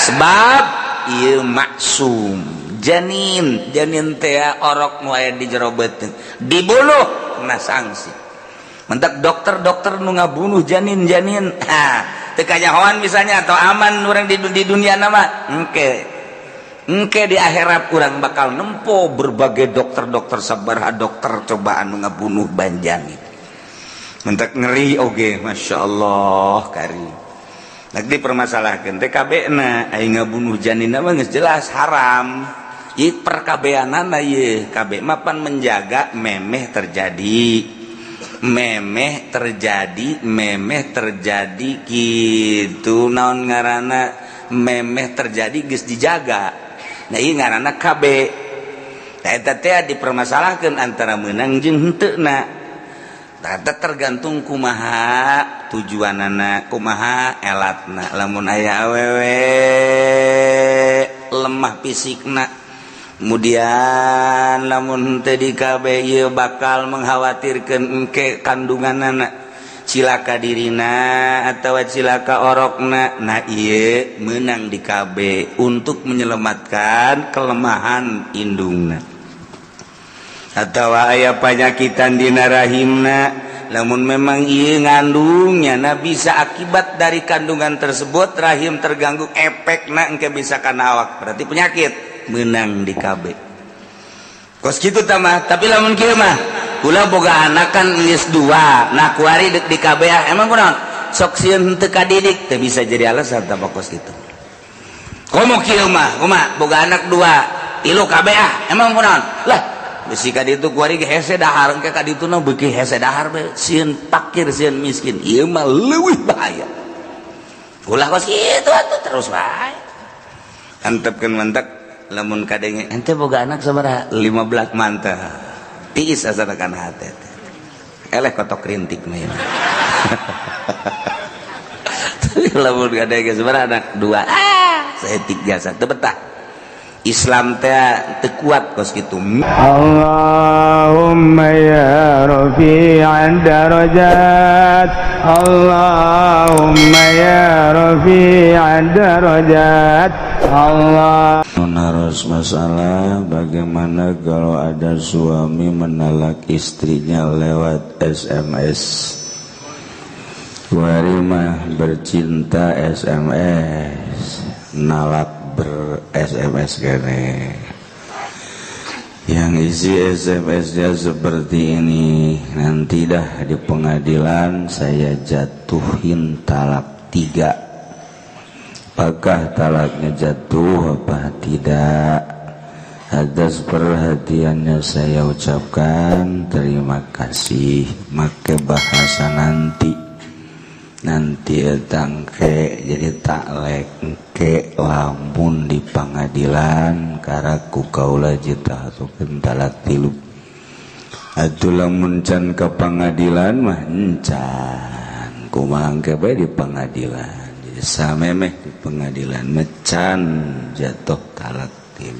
Sebab ieu maksum janin, janin teh orok nu aya di jero beuteung dibunuh kena sanksi. Mentak dokter-dokter nu ngabunuh janin-janin, ah teu kanyahoan misalnya atau aman urang di dunia nama engke engke di akhirat urang bakal nempo berbagai dokter-dokter, sabaraha dokter cobaan nu ngabunuh banjanin. Mentak ngeri oge, Masya Allah kari. Nak dipermasalahkan TKB na aing ngabunuh janin mah geus jelas haram. Ieu perkabeanana ieu KB mapan menjaga memeh terjadi, memeh terjadi, memeh terjadi kitu naon ngaranna, memeh terjadi geus dijaga. Nah ieu ngaranna KB. Nah eta teh dipermasalahkeun antara meunang jeung henteu na. Tata tergantung kumaha tujuanana, kumaha elatna. Lamun aya awewe lemah fisikna, kemudian lamun teu di KB ieu bakal mengkhawatirkeun engke kandunganana cilaka dirina atau cilaka orokna, nah ieu meunang di KB untuk menyelamatkan kelemahan indungna. Atau aya panyakitan dina rahimna, lamun memang ieu ngandungnya nah bisa akibat dari kandungan tersebut rahim terganggu, efekna engke bisa kana awak, berarti penyakit, menang di KB kos kitu tah mah. Tapi lamun kieu mah kula boga anak kan geus dua, nah kuari deuk di KB ah, emang kunaon sok sieun henteu kadidik, teu bisa jadi alasan tah kos kitu. Komo kieu mah kumaha, boga anak dua tilu KB ah, emang kunaon lah bisi ka ditu kuari ge hese dahar, engke ka ditu na beuki hese dahar bae, sieun pakir sieun miskin, ieu mah leuwih bahaya. Ulah kos kitu atuh terus bae antepkeun. Mantak lamun kadenge ente boga anak sabaraha, 15, mantap tiis asana kana hate teh eleh kotok rintik mah ieu. Tapi lamun kadenge sabaraha anak, dua, ah saeutik jasa teu betah. Islam teh teu kuat kos kitu. Allahumma ya rafi'ad darajat, Allahumma ya rafi'ad darajat, Allah. Menaros masalah, bagaimana kalau ada suami menalak istrinya lewat SMS? Kuari mah bercinta SMS, nalak ber SMS kene. Yang isi SMS-nya seperti ini, nanti dah di pengadilan saya jatuhin talak 3. Apakah talaknya jatuh apa tidak? Atas perhatiannya saya ucapkan terima kasih. Make bahasa nanti, nanti etangke jadi taklek ke lamun di pengadilan karaku kaula jatuhkeun talak 3. Atuh lamun can ka pengadilan mah encan kumaha engke bae di pengadilan. Jadi samemeh di pengadilan mecan jatuh talak 3.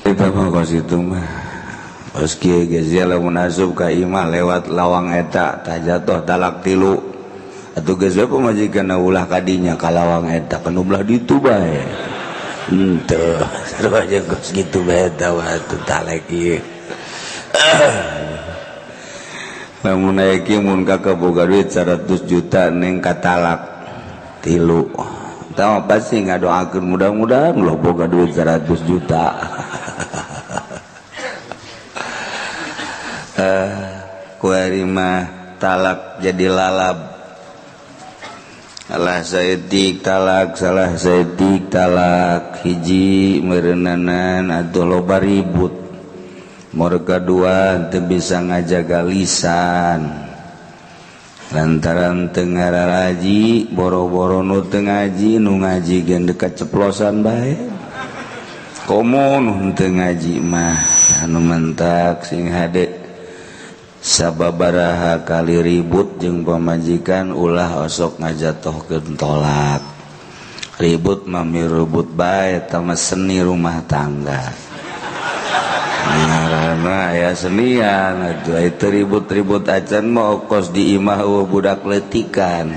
Kita mah kos itu mah kos kieu geus ya, lamun asup ka imah lewat lawang eta tah jatuh talak 3. Atuh geus we pamajikan ulah kadinya ka lawang eta kan ulah ditu bae. Henteu sarua jeung kos kitu bae eta atuh talek ieu. Lamun aya kieu mun kakak boga duit 100 juta neng katalak 3, tah mah pasti ngadoakeun mudah-mudahan lo boga duit 100 juta. Kuari mah talak jadi lalab, salah saeutik talak, salah saeutik talak, hiji meureunnanan atuh loba ribut. Mereka dua teu bisa ngajaga lisan lantaran teu ngararaji, boro-boro nu teu ngaji, nu ngaji ge dekat ceplosan bae. Komo nu teu ngaji mah anu mentak sing hade sababaraha kali ribut jeung pamajikan ulah osok ngajatohkeun tolak. Ribut mah mirubut bae eta mah seni rumah tangga. Ngaranna aya senian atuh, aya ribut-ribut acan mah, kos di imah euweuh budak letikan,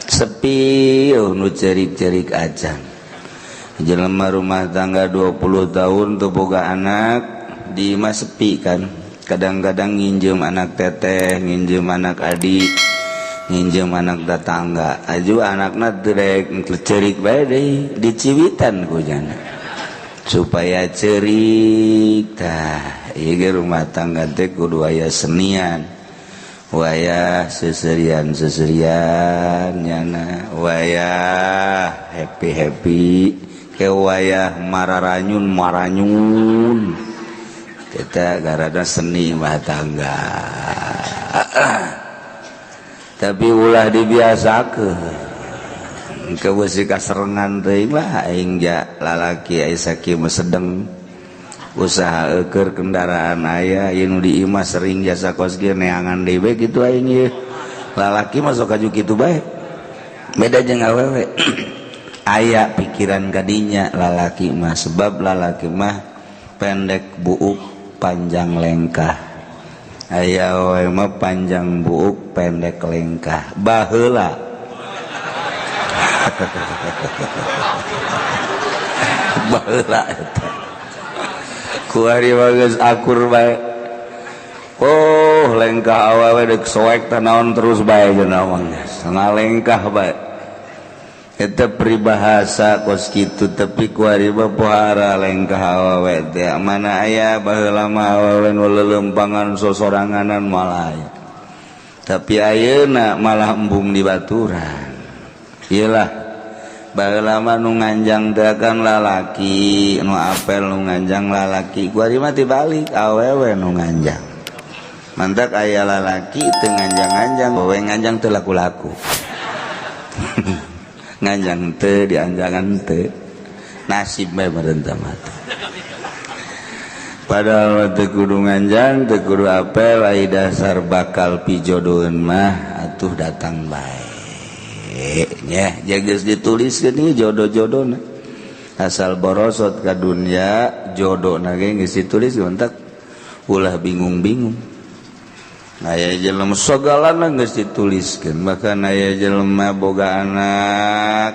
sepi, euweuh nu cerik-cerik acan. Jelema rumah tangga 20 tahun teu boga anak, di imah sepi kan. Kadang-kadang nginjem anak teteh, nginjem anak adik, nginjem anak tetangga. Aju anakna teu daek cerik bae deui, diciwitan ku jana supaya cerik. Tah, ieu ge rumah tangga teh kudu aya senian, wayah seserian seserian nyana, wayah happy happy ke, wayah mararanyun maranyun. Kita gara seni rumah tangga, tapi ulah dibiasakeun ke beusi kaserengan teuing lah. Aing ja lalaki, aya sakieu mah sedeng usaha eueur, kendaraan aya, ieu nu di imah sering jasa kos kieu, neangan deui we kitu. Aing ieu lalaki mah sok kaju kitu bae, beda jeung awewe. Aya pikiran kadinya lalaki mah, sebab lalaki mah pendek buuk, panjang lengkah. Aya awewe mah panjang buuk, pendek lengkah. Baheula, baheula eta kuari mah geus akur bae. Oh, lengkah awewe deuk soek teh naon terus bae jeung mah geus ngalengkah bae. Eta peribahasa kos kitu, tapi kuari mah pohara lengkah awewe teh mana aya. Baheula mah awewe nu leuleumpangan sosoranganan malah aya, tapi ayeuna malah embung di baturan. Iyalah, baheula mah nu nganjang teh kan lalaki, nu apel nu nganjang lalaki. Kuari mah tibalik, awewe nu nganjang. Mantak aya lalaki teu nganjang-nganjang, awewe nganjang teu laku-laku. Nganjang teu, dianjangan teu. Nasib bae meureun teh mah. Padahal teu kudu nganjang, teu kudu apel, ai dasar bakal pijodoheun mah atuh datang bae. Nya, geus dituliskeun ieu jodoh-jodohna. Asal borosot ka dunya, jodohna ge geus ditulis, mantak ulah bingung-bingung. Aya jelema sagalana geus dituliskeun, bahkan aya jelema boga anak,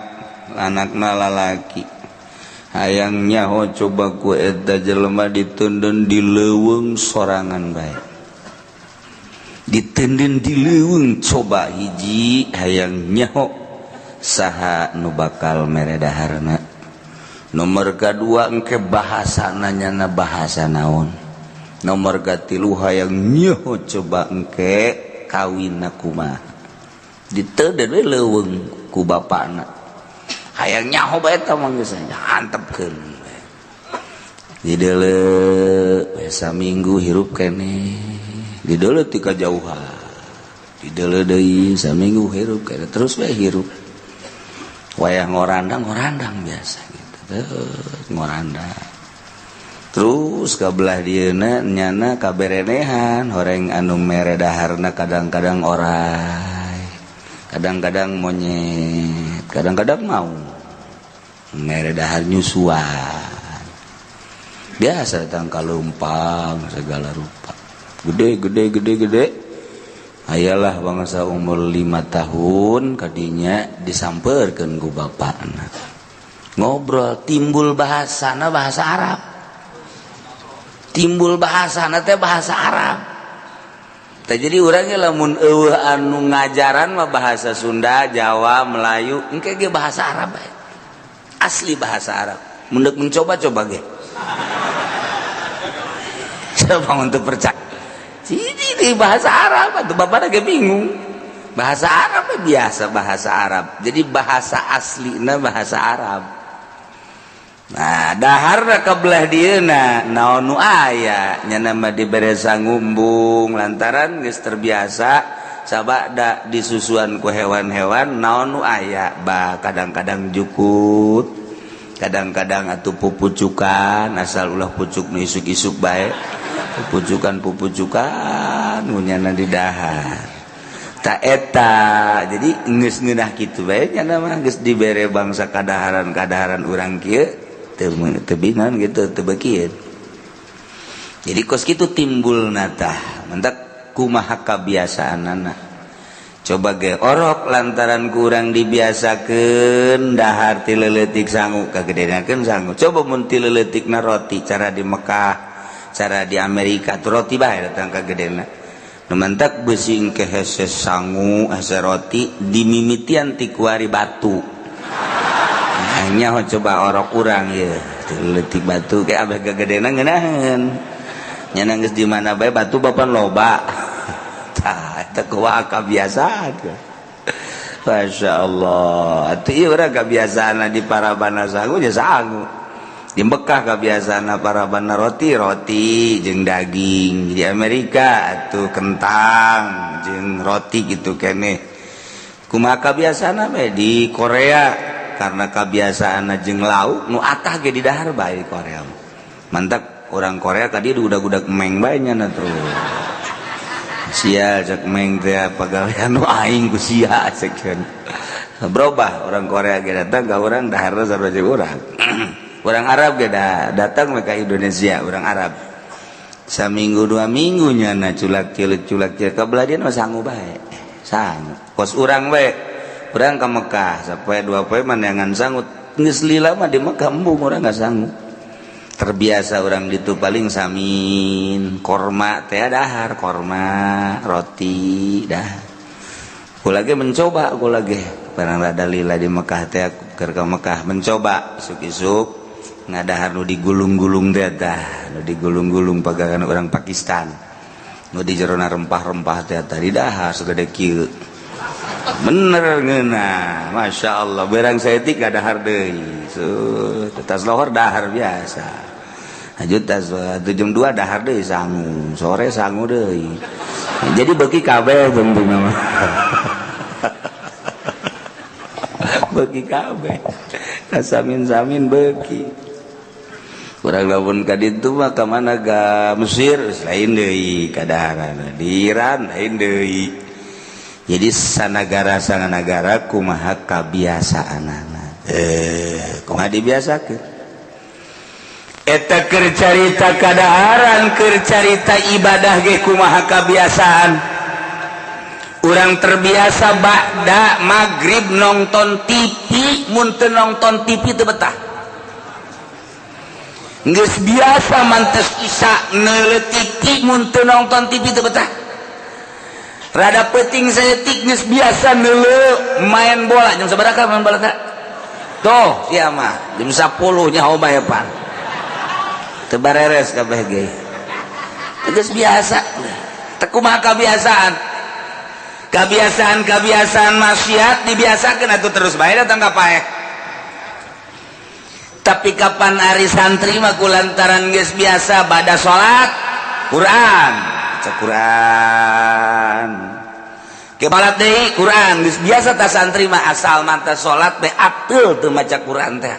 anakna lalaki. Hayang nyaho coba ku eta jelema ditundun di leuweung sorangan bae. Ditenden di leuweung coba hiji, hayang nyaho saha nu bakal mere daharna. Nomor kadua, engke bahasana nyana bahasa naon. Nomor katilu, hayang nyaho coba engke kawinna kumaha. Ditenden we leuweung ku bapakna. Hayang nyaho bae eta mah geus antepkeun. Dideuleu we saminggu hirup keneh. Dideuleu ti kajauhan, dideuleu deui saminggu hirup keneh, terus we hirup. Wayah ngorandang, ngorandang biasa gitu. Terus ngorandang. Terus ka belah dieuna nyana kaberenehan horeng anu mere daharna, kadang-kadang orai, kadang-kadang monyet, kadang-kadang mau mere dahar nyusuan. Biasa datang kalumpang segala rupa. Gede gede gede gede. Ayalah bangsa umur 5 tahun kadinya disamperkeun ku bapakna. Ngobrol, timbul bahasana bahasa Arab. Timbul bahasana teh bahasa Arab. Tah, jadi urangnya lamun euweuh anu ngajaran mah bahasa Sunda, Jawa, Melayu, engke ge bahasa Arab bae. Asli bahasa Arab. Mun deuk mencoba-coba ge. Siapa untuk percaya? Sini di bahasa Arab atau bapak lagi bingung. Bahasa Arab biasa bahasa Arab. Jadi bahasa aslina bahasa Arab. Nah, dahar ka belah dieuna naon nu aya, nya mah dibere sangumbung lantaran geus terbiasa sabada disusuan ku hewan-hewan. Naon nu aya bah, kadang-kadang jukut, kadang-kadang atuh pupucukan, asal ulah pucuk nu isuk-isuk bae, pupucukan pupucukan nyana di dahar. Tak eta jadi geus ngeunah kitu bae, nya mah geus dibere bangsa kadaharan-kadaharan urang kieu teu teu bingan gitu, teu beukieun. Jadi kos kitu timbul natah mentak kumaha kabiasaanana. Coba ge orok lantaran kurang dibiasakeun dahar ti leuletik sangu kagedenakeun sangu. Coba mun ti leuletikna roti cara di Mekah, cara di Amerika tuh roti bae datang kagedena. Nu mantak beusi engke hese sangu hese roti dimimitian ti kuari batu. Nah, nyaho coba orok urang ye ti leuletik batu ke abeh kagedena ngeunaheun. Nya geus di mana bae batu bapan loba. Tah eta kumaha kabiasaan. Masya Allah. Atuh ieu urang kabiasaan di parabana sangu nya sangu. Di Mekah kabiasaan parabana roti roti jeung daging. Di Amerika atuh kentang jeung roti gitu keneh. Kumaha kabiasaan bae di Korea karena kabiasaan jeung lauk nu atah ge di dahar bae di Korea. Mantap orang Korea tadi udah-udah meng bae nya terus. Sia cek meng teh pagawean nu aing ku sia cek. Berubah orang Korea ge datang ka urang daharna sarua jeung urang. Orang Arab ge datang ka Indonesia, orang Arab. Saminggu dua minggu nyana culak cilik kabelah dia mah sangu bae. Sangu. Kos urang bae. Urang ka Mekah sapoe dua poe mandangan sangu. Geus lila mah di Mekah embung urang enggak sangu. Terbiasa orang ditu paling samin korma teh dahar korma roti dah. Ku lagi mencoba ku lagi barang rada lila di Mekah teh keur ka Mekah mencoba isuk-isuk ngadahar nu digulung-gulung teh tah nu digulung-gulung pagawean orang Pakistan nu di jerona rempah-rempah teh tah di dahar sagede kieu. Bener ngeunah Masya Allah berang saeutik dahar deui tas lohor dahar biasa. Lanjut tas jam 2 dahar deui sangu, sore sangu deui. Jadi beuki kabeh penting mah. Beuki kabeh. Samin-samin beuki. Urang lamun ka ditu mah ka mana ka Mesir lain deui kadaharan. Di Iran lain deui. Jadi sanagara sanganagara kumaha kabiasaanana. Kumaha dibiasakeun? Eta keur carita kadaharan, keur carita ibadah ge kumaha kabiasaan. Urang terbiasa ba'da magrib nonton TV, mun teu nonton TV teu betah. Geus biasa mantes isya neuleuh TV, mun teu nonton TV teu betah. Rada peuting saeutik geus biasa neuleuh main bola. Jam sabaraha main bola teh? Tuh, sia mah jam 10 nyaho bae pan. Teu bareres kabeh ge. Geus biasa. Teu kumaha kabiasaan. Kabiasaan-kabiasaan maksiat dibiasakeun atuh terus bae datang ka paeh. Tapi kapan ari santri mah kulantaran geus biasa bada salat Quran, baca Quran. Kebalat deui Quran, geus biasa ta santri mah asal mantap salat bae ateul teu maca Quran teh.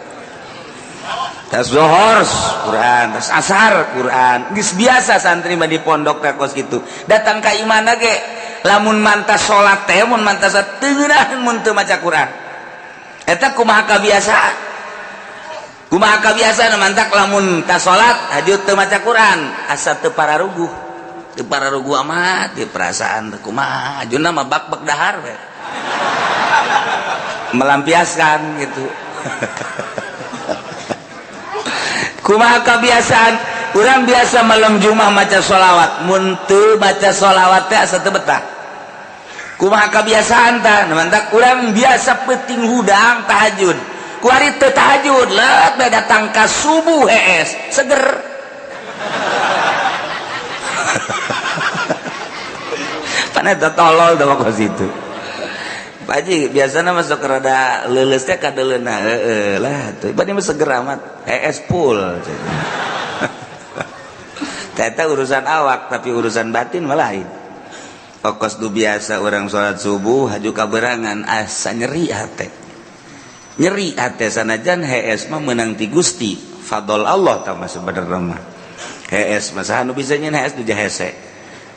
Tas zuhur Quran, tas asar Quran. Geus biasa santri mah di pondok teh kos kitu. Datang ka imana ge lamun mantas salat teh mun mantas teu ngeunaheun mun teu maca Quran. Eta kumaha kabiasaan? Kumaha kabiasaan mantak lamun tas salat hajut teu maca Quran, asa teu pararuguh. Teu pararuguh amat di perasaan teh kumaha, ajuna mah bak-bak dahar we. Melampiaskan gitu. Kumaha kebiasaan urang biasa malam Jumat maca sholawat, mun teu baca sholawat teh asa teu betah. Kumaha kebiasaan tah mantak urang biasa peuting hudang tahajud, kuari teu tahajud let bae datang ka subuh hees seger. Pan eta tolol da waktu situ. Pak Haji biasana masuk rada leuleus teh kadeuleuna heueuh lah tuh bade mah seger amat hees full. Eta urusan awak tapi urusan batin mah lain. Okos du biasa orang salat subuh haju kaberangan asa nyeri hate. Nyeri hate sanajan hees mah meunang ti Gusti fadl Allah tah mah sebenarna mah. Hees mah saha nu bisa nyeun hees nu hese.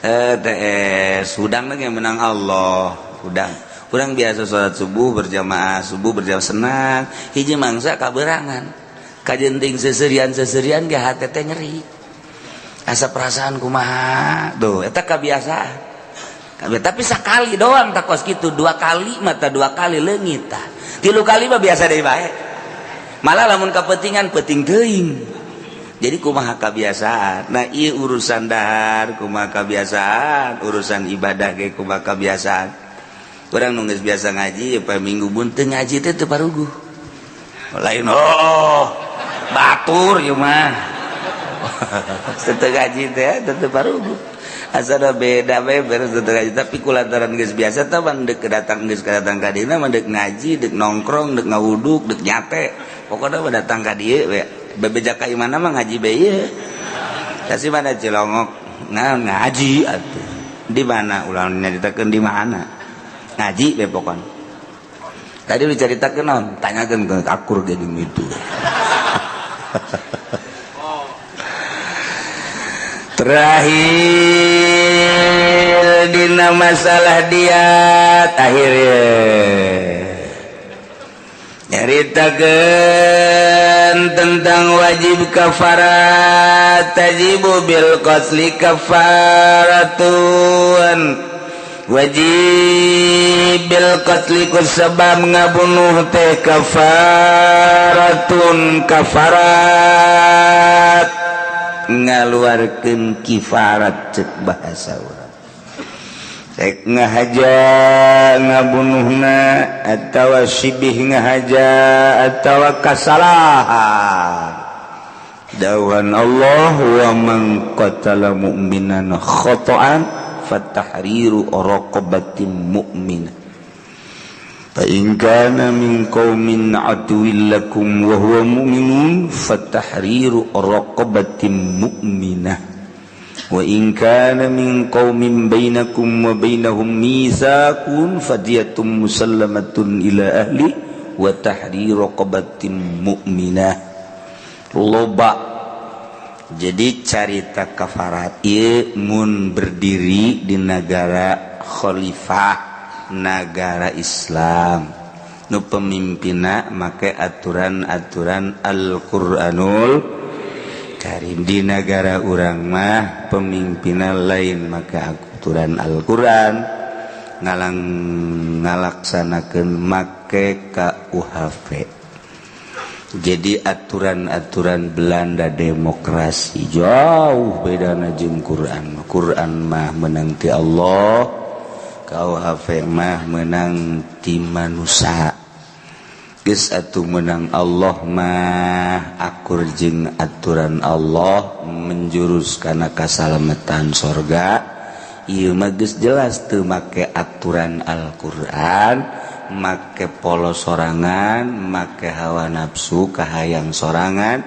Hees hudang ge menang Allah hudang. Urang biasa salat subuh berjamaah senang hiji mangsa kaberangan kajenting seserian-seserian ge hate teh nyeri. Asa perasaan kumaha tuh eta kebiasaan. Tapi sekali doang tak kos gitu, dua kali mata dua kali leungit tah. Tilu kali mah biasa deui bae. Malah lamun kapentingan penting teuing. Jadi kumaha kebiasaan. Nah ieu urusan dahar kumaha kebiasaan, urusan ibadah ge kumaha kebiasaan. Urang nu geus biasa ngaji ya minggu mun teu ngaji teh teu paruguh. Lain oh batur ieu mah. Teu ngaji teh teu paruguh. Asana beda beres tapi kulantaran geus biasa tah dek datang geus datang ka dieu mah dek ngaji, dek nongkrong, dek ngawuduk, dek nyate. Pokona mah datang ka dieu we. Bebeja ka imana mah ngaji bae ieu. Kasih mana Cilongok nah ngaji atuh. Di mana ulah nyaritakeun di mana? Ngaji we pokona. Tadi dicaritakeun naon? Tanyakeun ke akur ge jeung itu. Terakhir dina masalah diat akhirnya nyaritakeun tentang wajib kafarat tajibu bil qatli kafaratun wajib bil qatli ku sebab ngabunuh teh kafaratun kafarat ngaluarkeun kifarat cek bahasa urang cek ngahaja ngabunuhna atawa sibih ngahaja atawa kasalahan dawuhan Allah wa man qatala mu'minan khata'an fatahriru raqabatin mu'minah fa in kana min qaumin aduwwin lakum wa huwa mu'minun fatahriru raqabatin mu'minah wa in kana min qaumin bainakum wa bainahum mitsaqun fadiyatun musallamatun ila ahli wa tahriru raqabatin mu'minah. Loba jadi carita kafarat ieu mun berdiri di negara khalifah negara Islam nu pemimpinna make aturan-aturan Al-Qur'anul Karim. Di negara urang mah pemimpinna lain make aturan Al-Qur'an, ngalang ngalaksanakeun make KUHP. Jadi aturan-aturan Belanda demokrasi jauh bedana jeung Qur'an. Qur'an mah menang ti Allah, KUHP mah menang ti manusia. Geus atuh menang Allah mah akur jeung aturan Allah menjurus kana kasalamatan sorga. Ieu mah geus jelas teu make aturan Al-Qur'an, make polo sorangan, make hawa nafsu kahayang sorangan.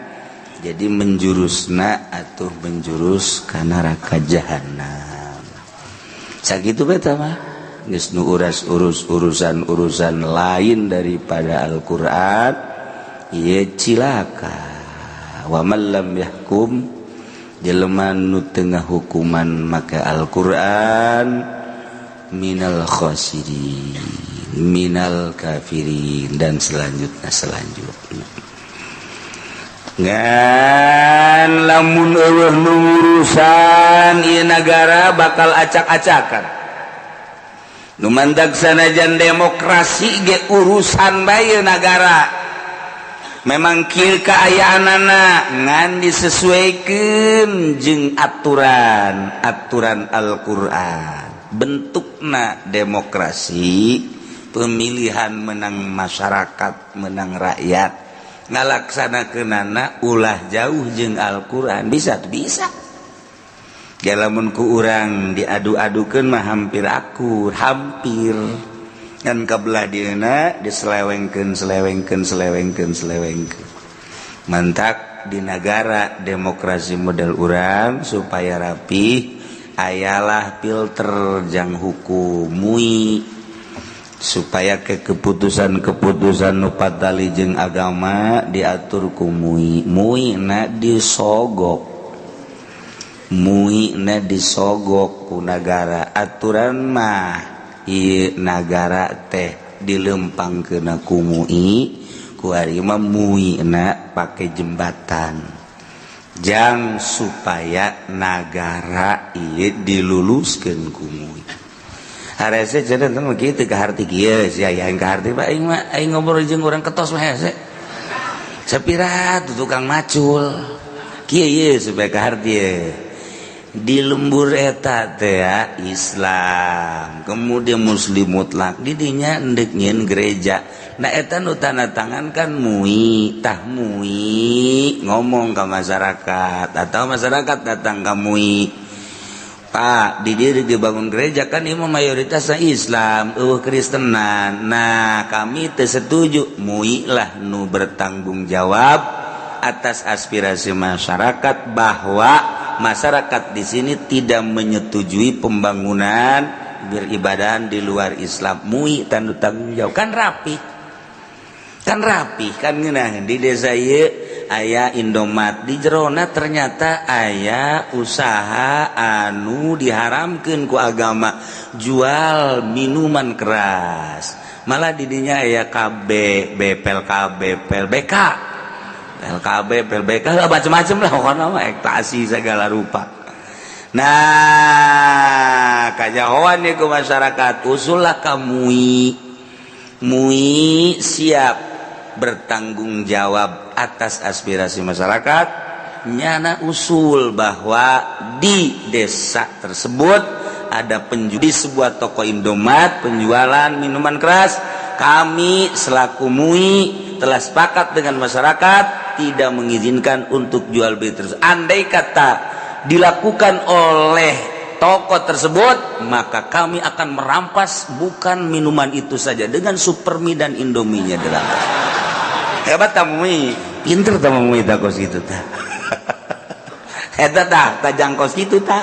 Jadi menjurusna atuh menjurus kana neraka jahanam. Sakitu beta mah geus nu uras urus urusan-urusan lain daripada Al-Qur'an ieu cilaka. Wa man lam yahkum jelema nu teu ngahukuman make Al-Qur'an minal khasirin minal kafirin dan selanjutnya selanjutnya. Ngan lamun eueuh nu urusan ieu nagara bakal acak-acakan. Nu mandag sanajan demokrasi ge urusan bae nagara. Memang kieu kaayaanana ngan disesuaikeun jeung aturan, aturan Al-Qur'an. Bentukna demokrasi, pemilihan menang masyarakat, menang rakyat. Ngalaksanakeunana ulah jauh jeung Al-Qur'an. Bisa tuh bisa. Lamun ku urang diadu-adukeun mah hampir akur, hampir. Kan kabelah dieuna diselewengkeun, selewengkeun, selewengkeun, selewengkeun. Mantak di nagara demokrasi model urang supaya rapi, ayalah filter jang hukum MUI supaya ke keputusan-keputusan nu patali jeung agama diatur ku MUI. MUI na disogok. MUI na disogok ku nagara. Aturan mah ieu nagara teh dilempangkeun ku MUI, ku ari mah MUI na pake jembatan. Jang supaya nagara ieu diluluskeun ku MUI. Harese cenah teh kitu kaharti kieu sia aing kaharti Pak aing mah aing ngobrol jeung urang ketos mah hese. Sapira tuh tukang macul. Kieu ieu supaya kaharti ye. Di lembur eta teh Islam, kemudian muslim mutlak di dinya endek nyieun gereja. Nah eta nu tanda tangan kan MUI, tah MUI ngomong ke masyarakat atau masyarakat datang ke MUI. Pak, di dieu dibangun gereja kan ieu mayoritasna Islam, eueuh Kristenan. Nah, kami teu setuju. MUI lah nu bertanggung jawab atas aspirasi masyarakat bahwa masyarakat di sini tidak menyetujui pembangunan beribadah di luar Islam. MUI tanda tanggung jawab kan rapi. Kan rapi kan ngeunah di desa ieu aya Indomat di jerona ternyata aya usaha anu diharamkeun ku agama jual minuman keras malah di dinya aya KB BPL KB PLBK LKB PLBK macam-macam lah pokoknya mah ekstasi segala rupa. Nah kajahoan ieu ku masyarakat usullah ka MUI. MUI siap bertanggung jawab atas aspirasi masyarakat, nyana usul bahwa di desa tersebut ada penjual di sebuah toko Indomat penjualan minuman keras. Kami selaku MUI telah sepakat dengan masyarakat tidak mengizinkan untuk jual beli terus. Andai kata dilakukan oleh toko tersebut, maka kami akan merampas bukan minuman itu saja, dengan Supermi dan Indominya dirampas. Hebat ta MUI, pinter ta MUI ta kos kitu ta. Eta tah tajang kos kitu ta.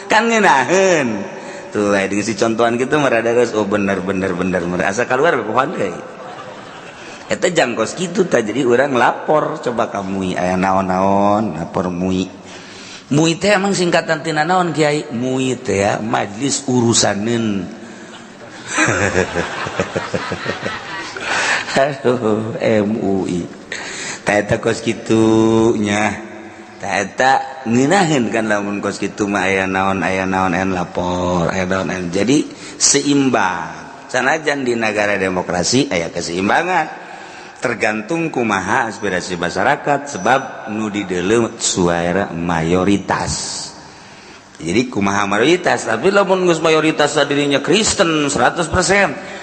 Kan ngeunaheun. Tuh aya si contohan kitu merada geus oh bener bener bener asa keluar pohoan deui. Eta jang kos kitu ta, jadi urang lapor coba ka MUI aya naon-naon, lapor MUI. MUI teh emang singkatan tina naon Kiai? MUI teh ya Majelis Urusaneun. Aduh, MUI. Ta eta kos kitu nya. Ta eta ngeunaheun kan lamun kos kitu mah aya naon aya lapor, aya naon aya. Jadi seimbang. Sanajan di negara demokrasi aya keseimbangan. Tergantung kumaha aspirasi masyarakat sebab nu dideuleu suara mayoritas. Jadi kumaha mayoritas, tapi lamun geus mayoritas dirinya Kristen 100%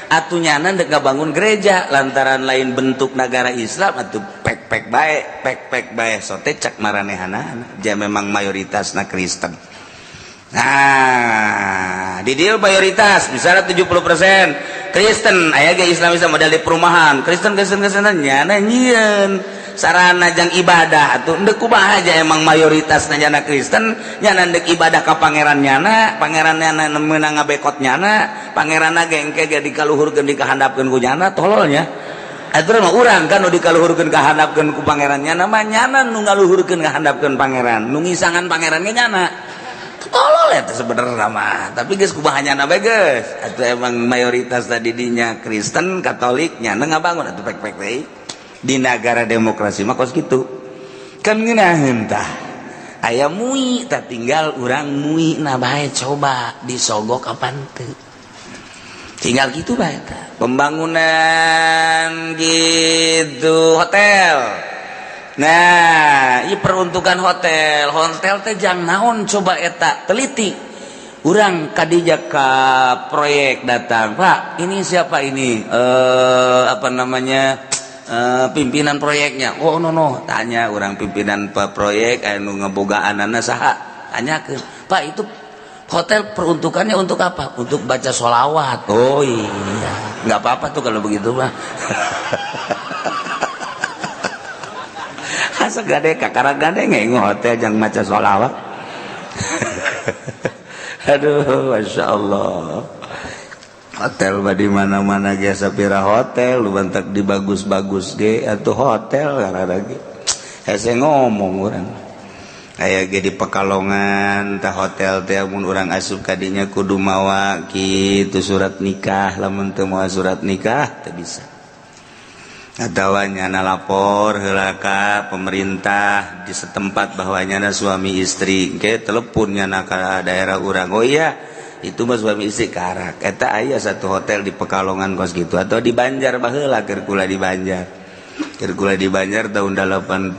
atuh nyana dek ngabangun gereja lantaran lain bentuk negara Islam atuh pek-pek bae, pek-pek bae sote cak maranehanana ja memang mayoritasna Kristen. Nah, di dieu mayoritas misalnya 70% Kristen, aya ge Islam bisa model di perumahan. Kristen Kristen Kristen nyana nyieun sarana jang ibadah atuh endek kumaha aja emang mayoritas nyana Kristen, nyana endek ibadah ka pangeran nyana, pangeran nyana meunang ngabekot nyana, pangeranna ge engke ge dikaluhurkeun dikahandapkeun ku nyana tololnya. Atuh mah urang kan nu dikaluhurkeun kahandapkeun ku pangeran nyana mah nyana nu ngaluhurkeun kahandapkeun pangeran, nu ngisangan pangeran ge nyana. Tolol eta sebenarnya mah, tapi geus kumaha nyana bae geus. Atuh emang mayoritas tadi dinya Kristen, Katolik nyana ngabangun atuh pek-pek deui. Di negara demokrasi mah kos kitu. Kan ngeunaheun tah. Aya MUI tah tinggal urang MUI na bae coba disogok apan teu. Tinggal kitu bae tah. Pembangunan gitu hotel. Nah, ieu peruntukan hotel. Hotel teh jang naon coba eta teliti. Urang kadija ka proyek datang, "Pak, ini siapa ini?" Apa namanya? Pimpinan proyeknya. Oh no no, tanya orang pimpinan proyek anu ngebogaanana saha? Tanyakeun, "Pak, itu hotel peruntukannya untuk apa?" "Untuk baca sholawat." Oh iya, nggak apa-apa tuh kalau begitu mah. Asa gade kakara gade ngengo hotel jang maca sholawat. Aduh, masya Allah. Hotel mah di mana-mana ge sapira hotel, lu bantak di bagus-bagus ge atuh hotel karena ge. Hese ngomong urang. Aya ge di Pekalongan tah hotel teh mun urang asup ka dinya kudu mawa kitu surat nikah, lamun teu mawa surat nikah teu bisa. Atawa nyana lapor heula ka pemerintah di setempat bahwa nyana suami istri, engke telepon nyana ka daerah urang. Oh iya, itu mah suami istri karak. Eta aya satu hotel di Pekalongan kos gitu atau di Banjar baheula keur kula di Banjar. Keur kula di Banjar tahun 80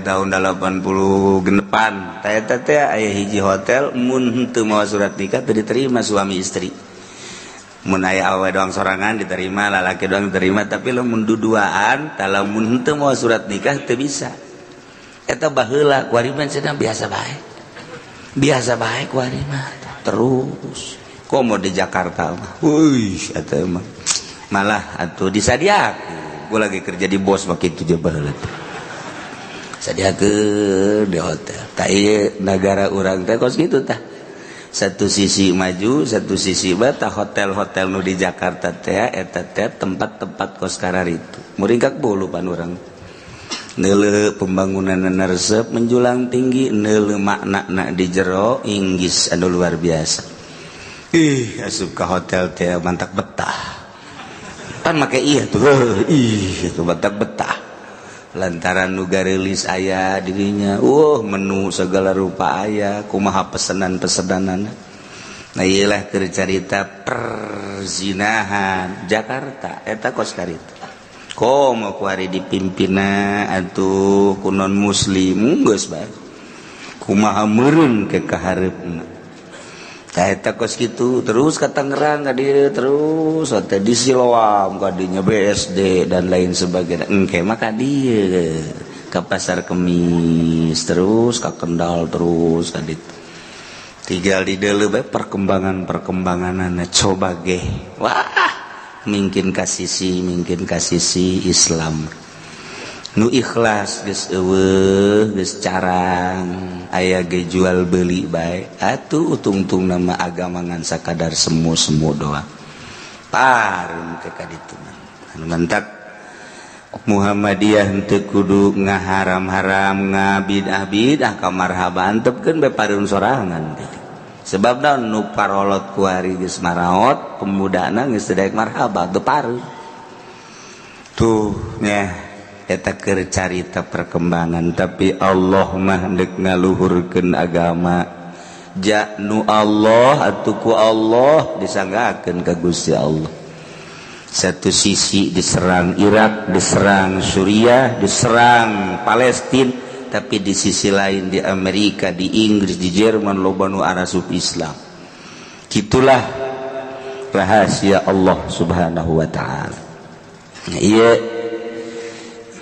tahun 80 genepan. Tah eta teh aya hiji hotel mun henteu mawa surat nikah teu diterima suami istri. Mun aya awewe doang sorangan diterima, lalaki doang diterima, tapi lamun duduaan tah lamun henteu mawa surat nikah teu bisa. Eta baheula kuari mah cenah biasa bae. Biasa bae kuari mah terus. Komo di Jakarta mah. Wih, eta mah malah atuh disadiakeun. Gua lagi kerja di bos mah kitu je baheula teh. Sadiakeun di hotel. Tah ieu nagara urang teh kos kitu tah. Satu sisi maju, satu sisi bata hotel-hotel nu di Jakarta teh eta teh tempat-tempat kos kararitu. Muringkak bulu pan urang. Neuleuh pembangunan resep menjulang tinggi, neuleuh makna di jero inggis anu luar biasa. Ih, asup ka hotel teh mantak betah. Pan make ieu tuh, ih itu mantak betah. Lantaran nu gareulis aya dirinya, menu segala rupa aya, kumaha pesenan-pesenanana. Nah ieu lah keur carita perzinahan Jakarta eta kos karita. Komo kuari dipimpinna atuh ku non muslim geus bae. Kumaha meureun ke kahareupna. Tah eta kos kitu terus ka Tangerang ka dieu terus teh di Siloam ka dinya BSD dan lain sebagainya. Engke mah ka dieu ka Pasar Kemis terus ka Kendal terus ka ditu. Tinggal di deuleu bae perkembangan-perkembanganana coba ge. Wah, mungkin ka sisi Islam. Nu ikhlas geus eueuh geus carang aya ge jual beli bae atuh utungtung nama agama ngan sakadar semu-semu doang parun ke ka ditu anu mantak Muhammadiyah henteu kudu ngaharam-haram ngabidah-bidah ka marhaba antepkeun bae parun sorangan sebab naon nu parolot kuari geus maraot pemudana geus teu daek marhaba teu parun tuh nya. Eta keur carita perkembangan tapi Allah mah deuk ngaluhurkeun agama ja nu Allah atuh ku Allah disanggakeun ka Gusti Allah. Satu sisi diserang Irak, diserang Suriah, diserang Palestina, tapi di sisi lain di Amerika, di Inggris, di Jerman loba nu arasup Islam. Kitulah rahasia Allah Subhanahu wa taala. Ieu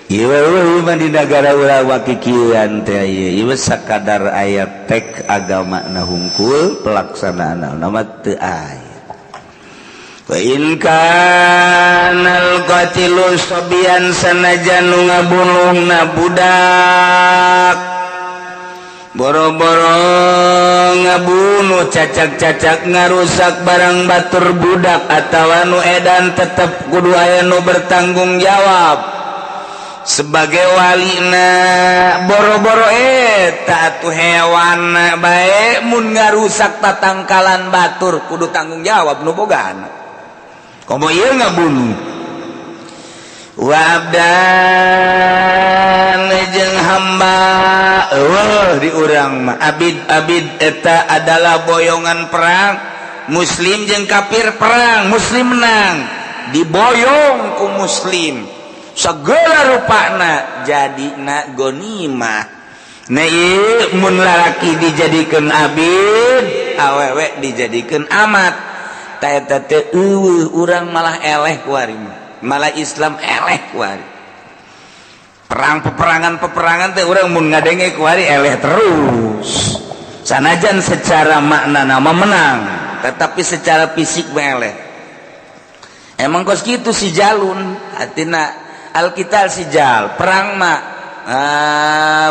ieu mah di nagara urang wakikian teh ieu sakadar aya tek agama na hungkul pelaksanaanna mah teu aya. Wa in kanal qatilu sabiyan sanajan nu ngabunuhna budak boro-boro ngabunuh cacak-cacak ngarusak barang batur budak atawa nu edan tetep kudu aya nu bertanggung jawab sebagai walina. Boro-boro eta atuh hewan bae mun ngarusak tatangkalan batur kudu tanggung jawab nu bogana. Komo ieu ngabunuh wa abdan jeung hamba eueuh di urang mah abid-abid eta adalah boyongan perang muslim jeung kafir perang muslim menang diboyong ku muslim segala rupana jadina gonimah. Nah ieu mun lalaki dijadikeun abid awewe dijadikeun amat ta eta teh eueuh urang malah eleh kuari mah, malah Islam eleh kuari. Perang peperangan teh urang mun ngadenge kuari eleh terus. Sanajan secara makna nama menang, tetapi secara fisik mah eleh. Emang kos kitu si jalun artina alkital si jal perang mah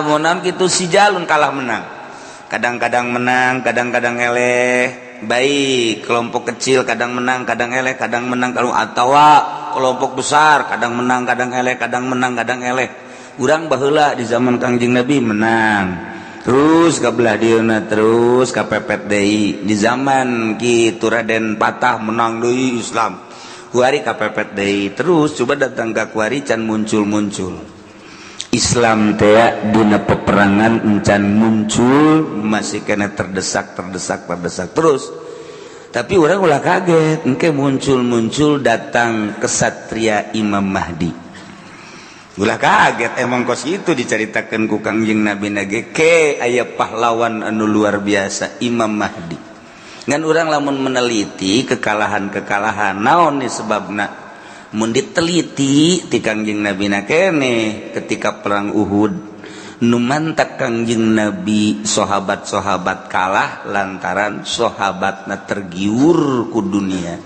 mun kitu si jalun kalah menang. Kadang-kadang menang, kadang-kadang eleh. Baik kelompok kecil kadang menang, kadang eleh, kadang menang kalau atawa kelompok besar kadang menang, kadang eleh, kadang menang, kadang eleh. Urang baheula di zaman Kangjeng Nabi menang. Terus ka belah dieuna terus ka pepet deui. Di zaman kitu Raden Patah menang deui Islam. Kuari kapepet deui terus, coba datang ka kuari can muncul-muncul Islam teh dina peperangan, encan muncul, masih kena terdesak, terdesak, terdesak terus. Tapi orang ulah kaget, engke muncul-muncul datang kesatria Imam Mahdi, ulah kaget. Emang kos itu diceritakan ku Kangjeng Nabi nage ke aya pahlawan anu luar biasa, Imam Mahdi. Ngan urang lamun meneliti kekalahan-kekalahan, naon nih sebabna, mun diteliti ti Kangjeng Nabi na kene ketika perang Uhud nu mantak Kangjeng Nabi sahabat-sahabat kalah lantaran sahabatna tergiur ku dunia.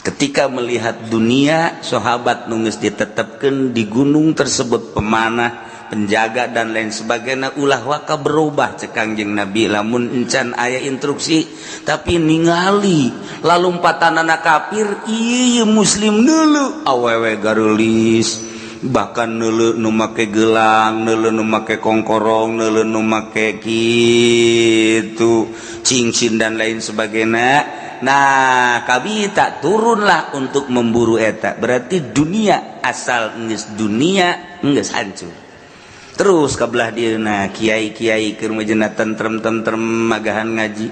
Ketika melihat dunia, sahabat nu geus ditetapkan di gunung tersebut, pemanah, penjaga, dan lain sebagainya, ulah waka berubah cek Kangjeng Nabi lamun encan aya instruksi. Tapi ningali lalumpatan anak kafir, iya muslim dulu awewe garulis, bahkan neuleu nu make gelang, neuleu nu make kongkorong, neuleu nu make kitu cincin dan lain sebagainya. Nah, kabita turunlah untuk memburu eta. Berarti dunia, asal geus dunia geus hancur terus kabelah dieuna. Kiai-kiai keur majena tentrem tentrem magahan ngaji,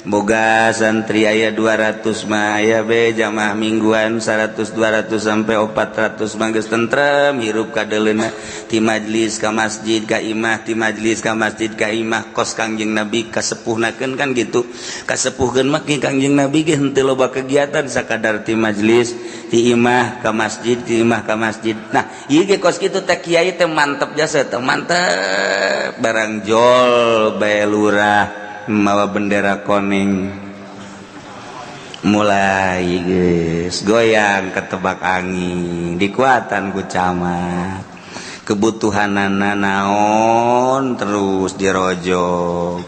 boga santri aya 200 mah, aya be jamaah mingguan 100, 200 sampai 400 mah geus tentrem hirup kadeleuna, ti majlis ka masjid ka imah, ti majlis ka masjid ka imah, kos Kangjeng Nabi kasepuhnakeun kan gitu. Kasepuhkeun mah Kangjeng Nabi ge henteu loba kegiatan, sakadar ti majlis, ti imah ka masjid, ti imah ka masjid. Nah, ieu ge kos kitu teh, kiai teh mantep jasa teh, mantep. Barang jol bae lurah mawa bendera kuning, mulai geus goyang ketebak angin, dikuatan ku camat, kebutuhanana naon terus dirojok.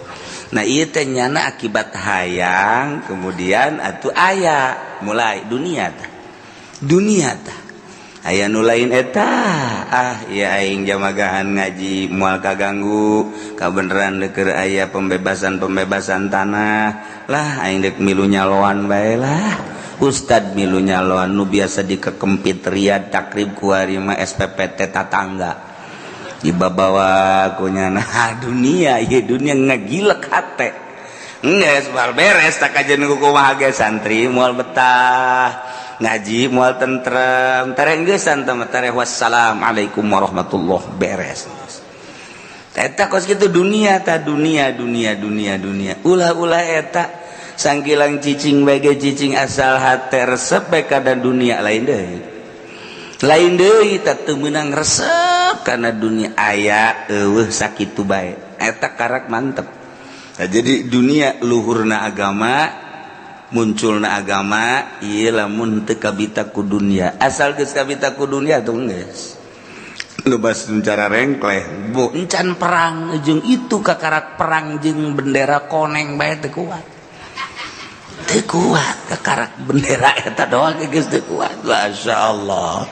Nah, ieu teh nyana akibat hayang, kemudian atuh aya mulai dunia tah, dunia tah aya nu lain eta. Ah ya, aing jamagahan ngaji moal kaganggu, kabeneran keur aya pembebasan-pembebasan tanah lah, aing dek milu nyaloan bae lah. Ustad milu nyaloan, nu biasa dikekempit Riyad Takrib, kuari mah SPPT tatangga dibabawa ku nyana. Dunia ieu, dunia ngagilek hate. Geus moal beres tak kajen kumaha ge, santri moal betah ngaji, moal tentrem, tereng geusan teh tereh, wassalamualaikum warahmatullah, beres. Eta kos kitu dunia ta, dunia, dunia, dunia, dunia. Ulah-ulah eta sangkilang cicing bae cicing, asal hate resep bae kana dunia, lain deui, lain deui. Tah, teu meunang resep kana dunia, aya eueuh sakitu bae, eta karak mantep. Nah, jadi dunia luhurna agama, munculna agama ieu lamun teu kabita ku dunia. Asal geus kabita ku dunia tuh geus lubas cara rengkleh bu encan perang jeung itu, kakarak perang jeung bendera koneng bae teu kuat, teu kuat. Kakarak bendera eta doang geus teu kuat. Masya Allah,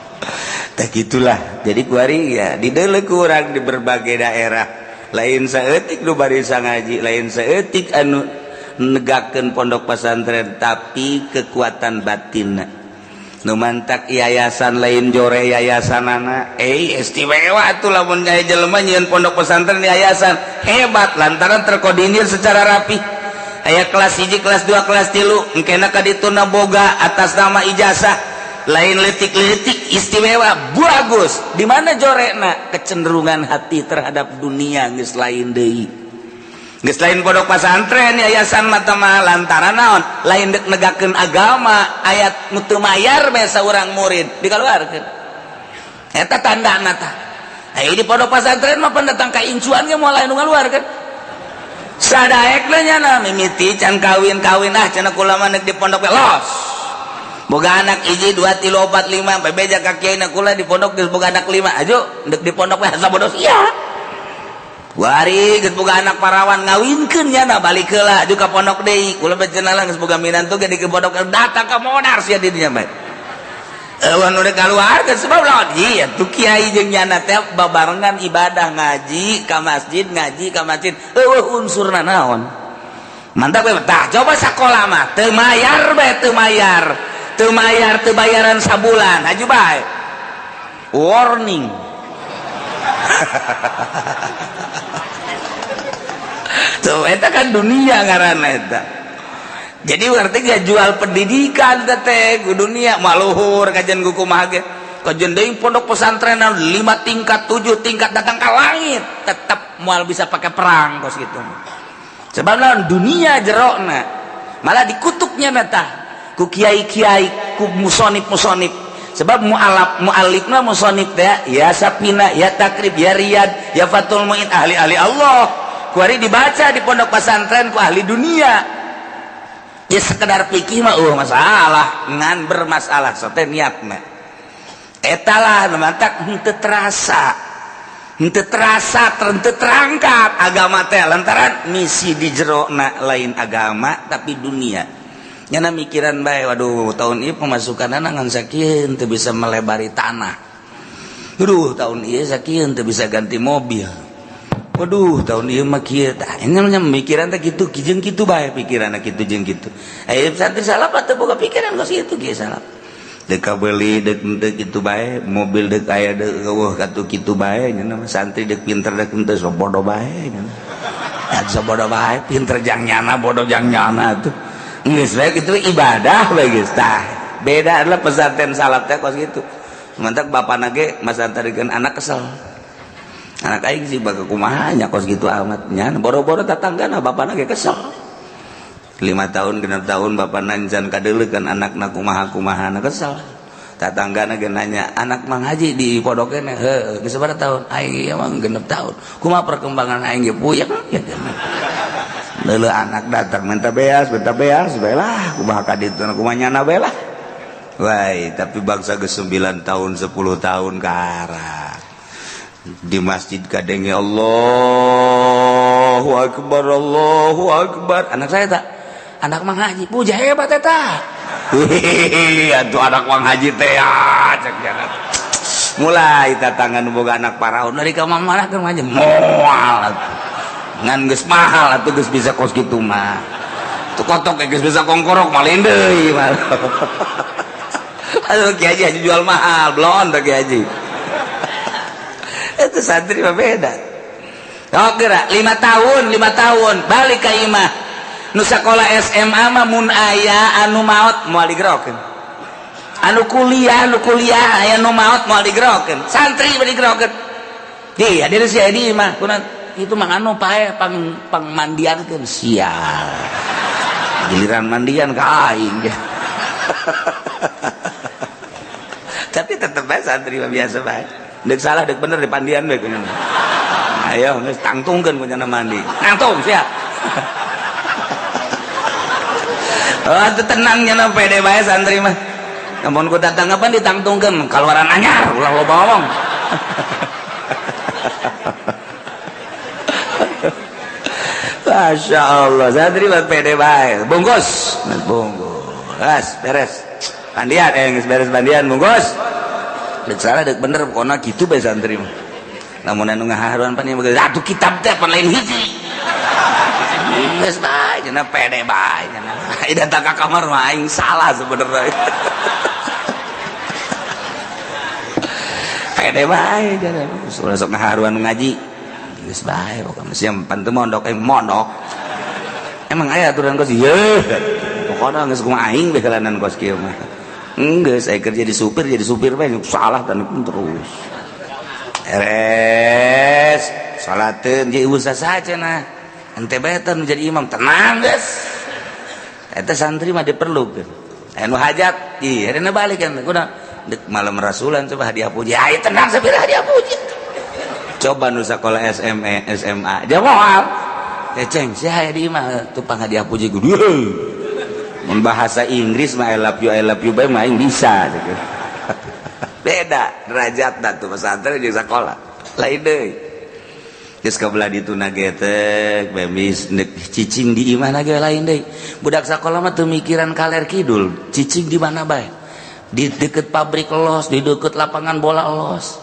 teh gitulah. Jadi kuari ya dideuleu kurang di berbagai daerah, lain saeutik nu barisa ngaji, lain saeutik anu negakeun pondok pesantren, tapi kekuatan batin nu mantak yayasan lain jore yayasanana. Eh, istimewa tuh lamun aya jelema nyieun pondok pesantren yayasan, hebat lantaran terkoordinir secara rapi, aya kelas 1, kelas 2, kelas 3, engkena ka dituna boga atas nama ijazah, lain letik-letik, istimewa, bagus. Di mana jorekna? Kecenderungan hati terhadap dunia geus lain deui, geus lain pondok pesantren yayasan mata mah. Lantaran naon? Lain dek negakeun agama, ayat nu teu mayar biasa urang murid dikaluarkeun, eta tandana tah. Aya di pondok pesantren mah pendatang ka incuan ge moal aya nu ngaluarkeun, sadaekna nyana mimiti can kawin-kawin. Ah, cenah kula mah di pondok los boga anak hiji, dua, tilu, opat, lima. Bebeja ka kiai, kula di pondok geus boga anak lima, aju dek di pondok we asa bodoh sia. Wari geus boga anak parawan, ngawinkeun nyana, balik heula juga pondok deui. Kula bae cenah geus boga minantu ge di pondok, datang ka modar sia di dinya bae. Eueuh nu kaluarkeun, sebab lawan ieu tuh kiai jeung nyana teh babarengan ibadah, ngaji ka masjid, ngaji ka masjid, eueuh unsurna naon. Mantap we. Tah, coba sakola mah teu mayar bae, teu mayar. Teu mayar teu bayaran sabulan haju bae. Warning. Tuh eta kan dunia ngaranna eta. Jadi berarti gak jual pendidikan teh ku dunia maluhur kajian ku kumaha ge. Kajian deui pondok pesantren 5 tingkat 7 tingkat datang ka langit tetap moal bisa pakai perang kos gitu. Sebab lawan dunia jerokna malah dikutuknya meta ku kiai-kiai ku musonib-musonib. Sebab mualaf mualifna musonib teh ya Sapina ya Takrib ya Riyad ya Fathul Muin ahli-ahli Allah. Kuari dibaca di pondok pesantren ku ahli dunia. Ya sekedar pikir mah masalah ngan bermasalah sote niatna eta lah mantak henteu terasa henteu terasa henteu terangkat agama teh lantaran misi di jerona lain agama tapi dunia nyana mikiran bae waduh tahun ieu pemasukanana ngan sakieu henteu bisa melebari tanah waduh tahun ieu sakieu henteu bisa ganti mobil waduh tahun ieu mah kieu tah nya mikiran teh kitu jeung kitu bae pikiranna kitu jeung kitu aya santri salaf teu boga pikiran kos kitu kieu salaf deuk kabeuli deuk henteu kitu bae mobil deuk aya deuk eueuh katuh kitu bae nya santri deuk pinter deuk henteu sok bodoh bae nya sok bodoh bae pinter jang nyana bodoh jang nyana tuh geus bae kitu ibadah bae geus tah beda adalah pesantren salaf teh kos kitu mantak bapana ge masantarikeun anak kesel anak aing sih bakal kumaha nya kos gitu amat nya boro-boro tatanggana bapana ge kesel 5 tahun 6 tahun bapana encan kadeuleukeun anakna kumaha-kumaha na kesel tatanggana ge nanya anak Mang Haji di pondokna heuh geus sabaraha tahun aing ieu mah 6 tahun kumaha perkembangan aing ge puyeng ya leuleuh anak datang minta beas bae lah kumaha ka ditu kumaha nyana bae lah wae tapi bangsa geus 9 tahun 10 tahun karak di masjid kadenge Allahu Akbar Allahu Akbar anak saya tak anak Mang Haji puja hebat eta hehehe atuh anak Mang Haji teh cek jangan mulai tatangan boga anak paraun dari ka mana keur mah moal ngan geus mahal atuh geus bisa kos kitu mah tuh kotok geus bisa kongkorok malin deui mah aduh Ki Haji jual mahal blon teh Ki Haji itu santri mah beda. Oh geura 5 tahun balik ka imah nu sakola SMA mah mun aya anu maot moal digerokeun anu kuliah aya nu maot moal digerokeun santri mah digerokeun di hadir si Edi mah kuna itu mah anu pae pang pangmandiankeun sial giliran mandian ka aing tapi tetep bae santri mah biasa bae dek salah dek bener di pandian bae kunyana. Ayo geus tangtungkeun kunyana mandi. Tangtung siap. Oh atuh tenang nya pede bae santri mah. Lamun ku datang kapan ditangtungkeun kaluaran anyar ulah loba ngomong. Masya Allah santri mah pede bae. Bungkus, bungkus. Beres. Pandian geus beres pandian bungkus. Dek salah dek bener pokona gitu bae santri mah. Lamun anu ngaharuan pan ieu atuh kitab teh pan lain hiji. Geus bae cenah pede bae cenah. Ai datang ka kamar mah aing salah sebenarnya. Pede bae cenah. Ulah sok ngaharuan ngaji. Geus bae pokona sia pan teu mondok aing mondok. Emang aya aturan kos ieu. Pokona geus kumaha aing bae jalanan kos kieu mah. Enggak, saya kerja di supir, jadi supir bae salah dan pun terus. Beres, salateun jeung ibu saja nah. Ente bae teh jadi imam, tenang geus. Eta santri mah diperlukeun. Anu hajat, ih ayeuna balik kan kudu dek malam rasulan coba hadiah puji. Ai tenang sapira hadiah puji. Coba nu sakola SME, SMA, dia moal. Ceng, sia aya di imah tupang hadiah puji gede. Mun bahasa Inggris mah I love you bae mah aing bisa gitu. Beda derajatna tuh pesantren jeung sakola. Lain deui. Geus kabelah ditu na getek bemis cicing di imah na ge lain deui. Budak sakola mah teu mikiran kaler kidul, cicing di mana bae. Di deket pabrik los, di deket lapangan bola los.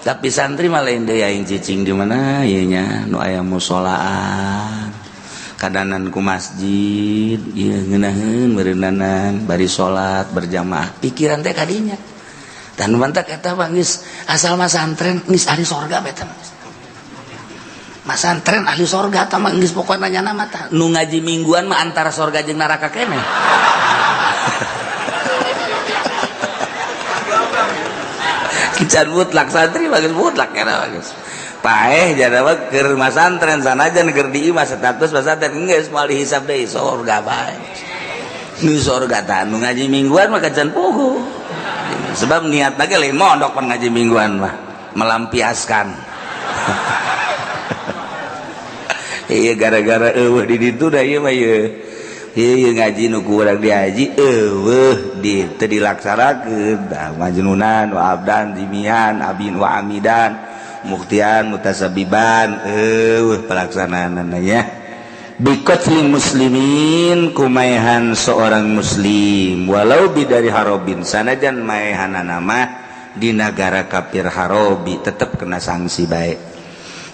Tapi santri mah lain deui aing cicing di mana ieu nya nu aya musolaan. Kadanan ku masjid ieu ngeunaheun meureunnanan bari salat berjamaah pikiran teh kadinya dan mantak eta mah geus asal masantren geus ahli sorga eta mah. Masantren ahli sorga eta mah geus pokona nyana mah tah nu ngaji mingguan mah antara sorga jeung neraka keneh. Kican mutlak santri mah geus mutlak eta mah geus. Paeh jadawa keur masantren sanajan keur di imah status masantren geus moal dihisab deui sorga bae. Nu sorga tah nu ngaji mingguan mah kacan puguh. Sebab niat lagi lain mondok pan ngaji mingguan mah melampiaskan. Iya gara-gara eueuh di ditu da ieu mah ieu. Ieu ngaji nu ku urang diaji eueuh di teu dilaksanakeun tah majnunan wa abdan jimian abin wa amidan muktian mutasabiban eueuh pelaksanaanna nya. Biqatli muslimin kumaehan seorang muslim walau bidari harobin sanajan maehanana mah di nagara kafir harobi tetep kena sanksi bae.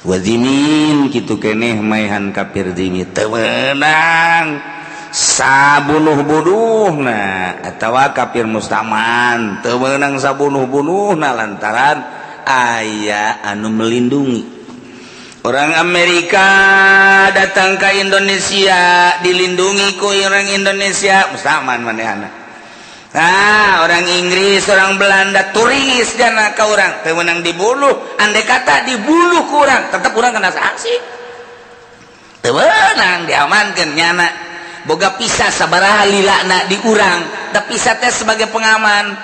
Wazimin kitu keneh maehan kafir zimi teu meunang sabunuh-bunuhna atawa kafir mustaman teu meunang sabunuh-bunuhna lantaran aya anu melindungi. Orang Amerika datang ke Indonesia dilindungi ku orang Indonesia mustaman manehana. Nah, orang Inggris, orang Belanda turis jana ka urang teu meunang dibunuh, andai kata dibunuh ku urang tetep urang kena sanksi. Teu meunang diamankeun nyana. Boga pisah sabaraha lilana di urang, tapi pisah teh sebagai pengaman.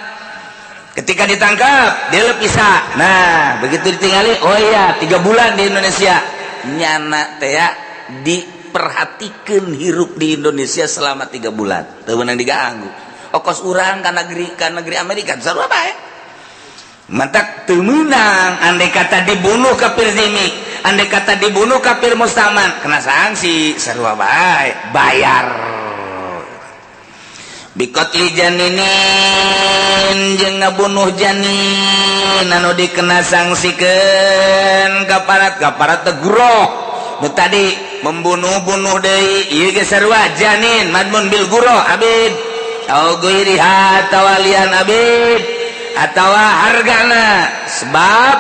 Ketika ditangkap dia pisah. Nah, begitu ditinggali, oh iya 3 bulan di Indonesia. Nyana teh diperhatikan hirup di Indonesia selama 3 bulan. Teu meunang diganggu. Okos urang ka negeri Amerika sarua bae. Mantak teu meunang andai kata dibunuh kafir zimi, andai kata dibunuh kafir mustaman, kena sanksi sarua bae, bayar. Biqatli janinin jeung ngabunuh janin anu dikena sangsikeun kaparat kaparat teh guroh. Nu tadi membunuh-bunuh deui ieu ge sarua janin madmun bil guroh abid au ghairiha tawalian abid atawa hargana sebab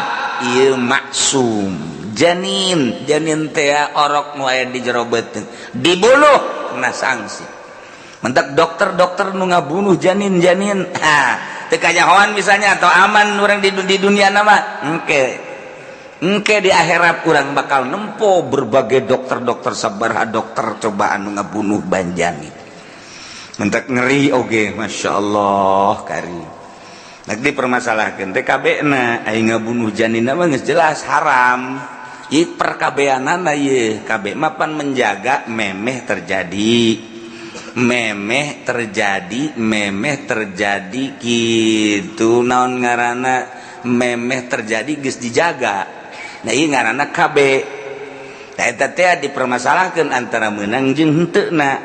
ieu maksum janin janin teh orok nu aya di jero beuteung dibunuh kena sanksi. Mentak dokter-dokter nu ngabunuh janin-janin ha teu kanyahoan misalnya atau aman urang di dunia nama engke engke di akhirat urang bakal nempo berbagai dokter-dokter sabaraha dokter coba anu ngabunuh banjani. Mentak ngeri oge Masya Allah kari. Nak dipermasalahkeun teh KB na aing ngabunuh janin mah geus jelas haram. Ieu perkabeanana ieu KB mah pan menjaga memeh terjadi. Memeh terjadi, memeh terjadi kitu naon ngaranna memeh terjadi geus dijaga. Nah ieu ngaranna KB. Tah eta teh dipermasalahkeun antara meunang jeung henteuna.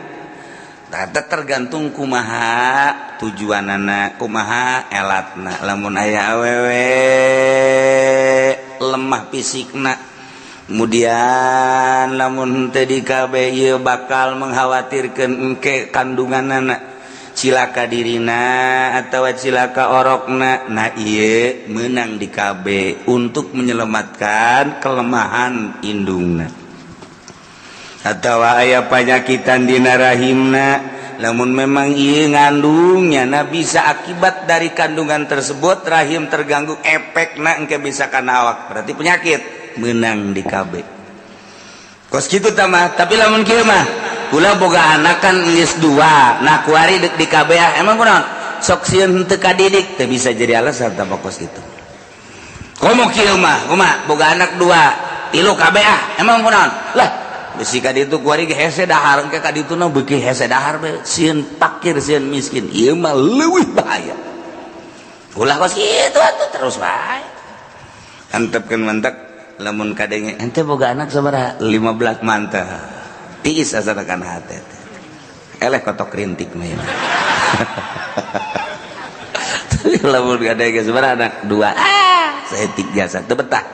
Tah eta tergantung kumaha tujuanana, kumaha elatna. Lamun aya awewe lemah fisikna, kemudian lamun teu di KB ieu bakal mengkhawatirkeun engke kandunganana cilaka dirina atawa cilaka orokna. Nah ieu meunang di KB untuk menyelamatkan kelemahan indungna atawa aya panyakitan dina rahimna. Lamun memang ieu ngandungnya nah bisa akibat dari kandungan tersebut rahim terganggu efekna engke bisa kana awak berarti penyakit menang di KB. Kos kitu tah mah, tapi lamun kieu mah kula boga anak kan geus 2, nah kuari deuk di KB emang kunaon? Sok sieun henteu kadidik teu bisa jadi alasan tah mah kos kitu. Komo kieu mah, kumaha boga anak 2, 3 KB emang kunaon? Lah bisi ka ditu kuari ge hese dahar engke ka dituna beuki hese dahar bae sieun pakir sieun miskin. Ieu mah leuwih bahaya. Ulah kos kitu atuh terus bae. Antepkeun mantak lamun kadenge ente boga anak sabaraha 15 mantah tiis asana kana hate eleh kotok rintik mah ieu. Lamun kadenge sabaraha anak 2 saeutik jasa teu betah.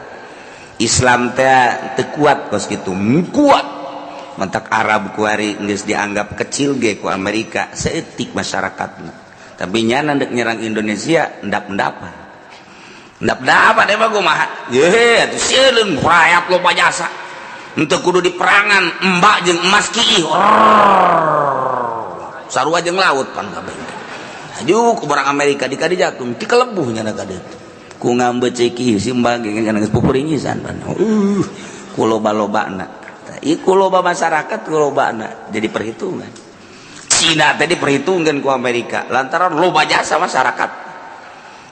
Islam teh teu kuat kos kitu, kuat. Mantak Arab kuari geus dianggap kecil ge ku Amerika, seetik masyarakatna. Tapi nyana ndek nyerang Indonesia endap-endapan. Endap-endapan emang kumaha? Ye, atuh sieun rakyat loba jasa. Henteu kudu diperangan, embak jeung emas kiih. Sarua jeung laut pan kabeh. Aju ku barang Amerika di kadi jatung ti kelebuh nyana ka dieu. Ku ngambeut ceki si mbak ge geus pupuringisan pan. Ku loba-lobana. Ieu ku loba masyarakat ku lobana jadi perhitungan. Cina tadi perhitungan ku Amerika lantaran loba jasa masyarakat.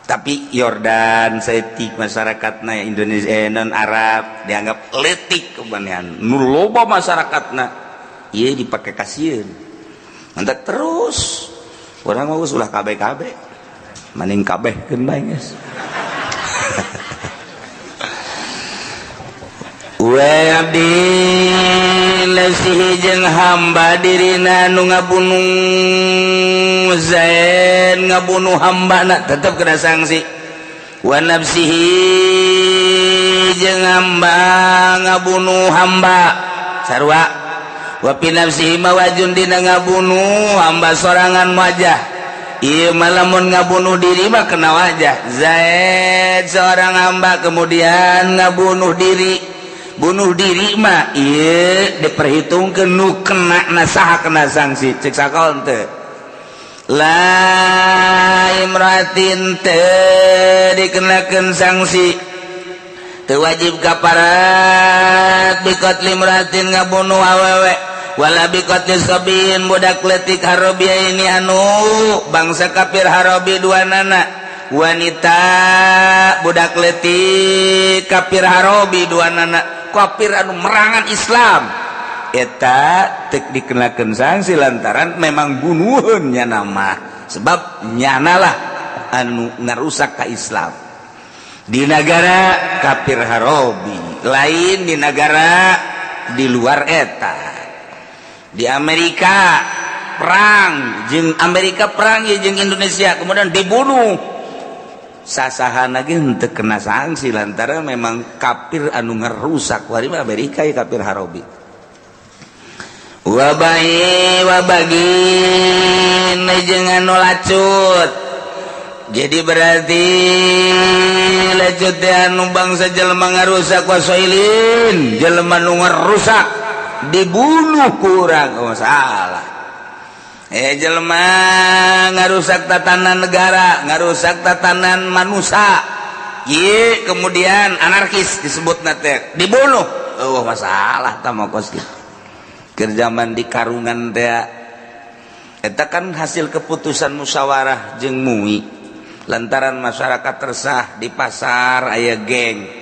Tapi Yordan setik masyarakatna, Indonesia non Arab dianggap letik kebanean nu loba masyarakatna ieu dipake kasieun. Mantak terus urang mah ulah KB-KB maning kabehkeun bae geus. Wa abdi lasihi jeung hamba dirina nu ngabunuh Zaid ngabunuh hambana tetep kena sanksi. Wa nafsihi jeung hamba ngabunuh hamba sarua. Wa fi nafsihi mawajun dina ngabunuh hamba sorangan wajah. Ieu mah lamun ngabunuh diri mah kena wajah. Zaid seorang hamba kemudian ngabunuh diri. Bunuh diri mah ieu diperhitungkeun nu kena nasaha kena sanksi. Cek sakaon teu? La imratin teu dikenakeun sanksi. Teu wajib kaparat biqatli imratin ngabunuh awewe wala biqatli sabiin budak leutik harobi ini anu bangsa kafir harobi dua nana wanita budak leutik kafir harobi dua nana kafir anu merangan Islam eta teu dikenakeun sanksi lantaran memang bunuheun nyana mah sebab nyanalah anu ngarusak ka Islam di negara kafir harobi lain di negara di luar eta. Di Amerika perang jeung Amerika perang ye jeung Indonesia kemudian dibunuh sasahana ge henteu kena sanksi lantaran memang kafir anu ngerusak wari mah Amerika ye kafir harobi. Wabai wabagin jeung anu lacut. Jadi berarti lacut teh anu bangsa jelema ngarusak wasoilin jelema nu ngarusak dibunuh kurang oh salah. Jelema ngarusak tatanan negara, ngarusak tatanan manusia. Ye kemudian anarkis disebutna teh dibunuh. Oh masalah tah mah kos kitu. Keur zaman di karungan teh eta kan hasil keputusan musyawarah jeung MUI lantaran masyarakat resah di pasar aya geng.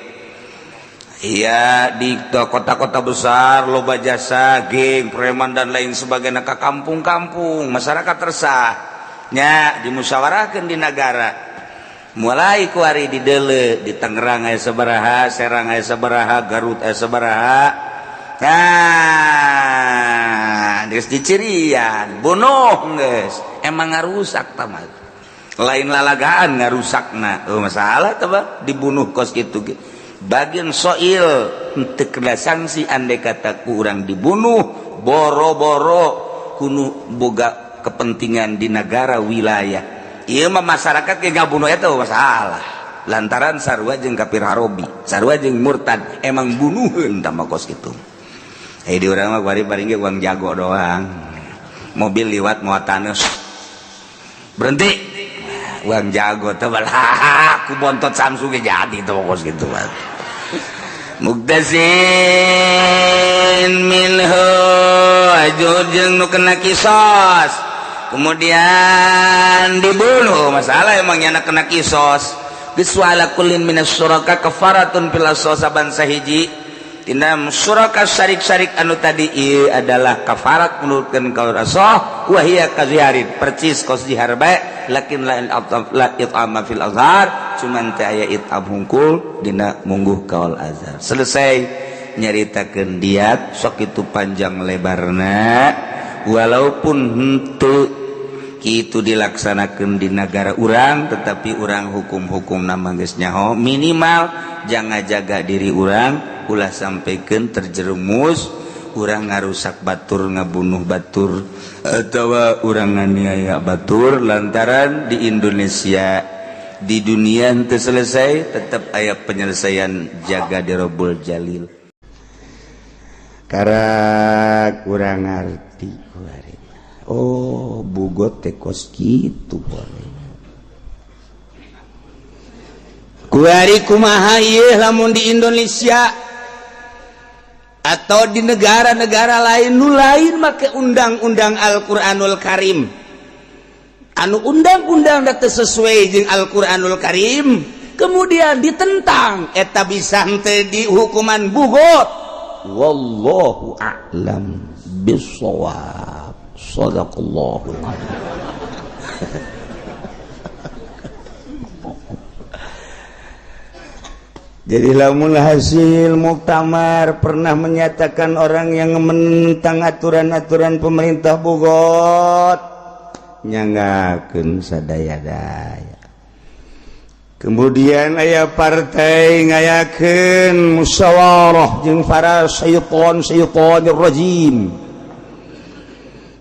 Iya di kota-kota besar loba jasa geng preman dan lain sebagainya ke kampung-kampung masyarakat resah nya dimusyawarahkeun di nagara mulai kuari di deule di Tangerang aya sabaraha, Serang aya sabaraha, Garut aya sabaraha. Nah geus dicirian bunuh geus emang ngarusak tah mah lain lalagaan ngarusakna oh masalah tah bah dibunuh kos kitu ge. Bagian soil henteu kena sanksi andai kata kurang dibunuh boro-boro kuno boga kepentingan di negara wilayah ieu mah masyarakat ge ngabunuh eta masalah lantaran sarua jeung kafir harobi sarua jeung murtad emang bunuheun tah mah kos kitu. Di urang mah bari paling ge uang jago doang mobil liwat moal taneuh berhenti uang jago teh balah ku bontot Samsung ge jadi teh kos kitu mah. Muktasin minhu ajur jeung nu kena kisos kemudian dibunuh masalah emang nyana kena kisos geus wala kullin minas syuraka kafaratun fil asas bangsa hiji tina syuraka syarik-syarik anu tadi ieu adalah kafarat menurutkeun kaul asah wa hiya kaziharin percis kos zihar bae lakin la it'ama fil azhar cuman teh aya it'am hungkul dina mungguh kaul azhar. Selesai nyaritakeun diat sok itu panjang lebarna walaupun henteu kitu dilaksanakeun di nagara urang tetapi urang hukum-hukum nama geus nyaho minimal jangan jaga diri urang ulah sampaikan terjerumus Urang ngarusak batur, ngabunuh batur, atau urang nganiaya batur, lantaran di Indonesia, di dunia itu selesai, tetap aya penyelesaian jaga di Robul Jalil. Karena kurang ngerti, oh, bugot teh kos kitu. Boleh kuari kumaha ieu lamun di Indonesia atau di negara-negara lain nu lain make undang-undang Al-Qur'anul Karim, anu undang-undang teu sesuai jeung Al-Qur'anul Karim, kemudian ditentang, eta bisa henteu di hukuman bugot? Wallahu a'lam bissawab. Sadaqallahul azim. Jadi lamun hasil muktamar pernah menyatakan orang yang menentang aturan-aturan pemerintah bugot, nyanggakeun sadaya-daya. Kemudian aya partai ngayakeun musyawarah jeung para syaiton syaitonir rajim,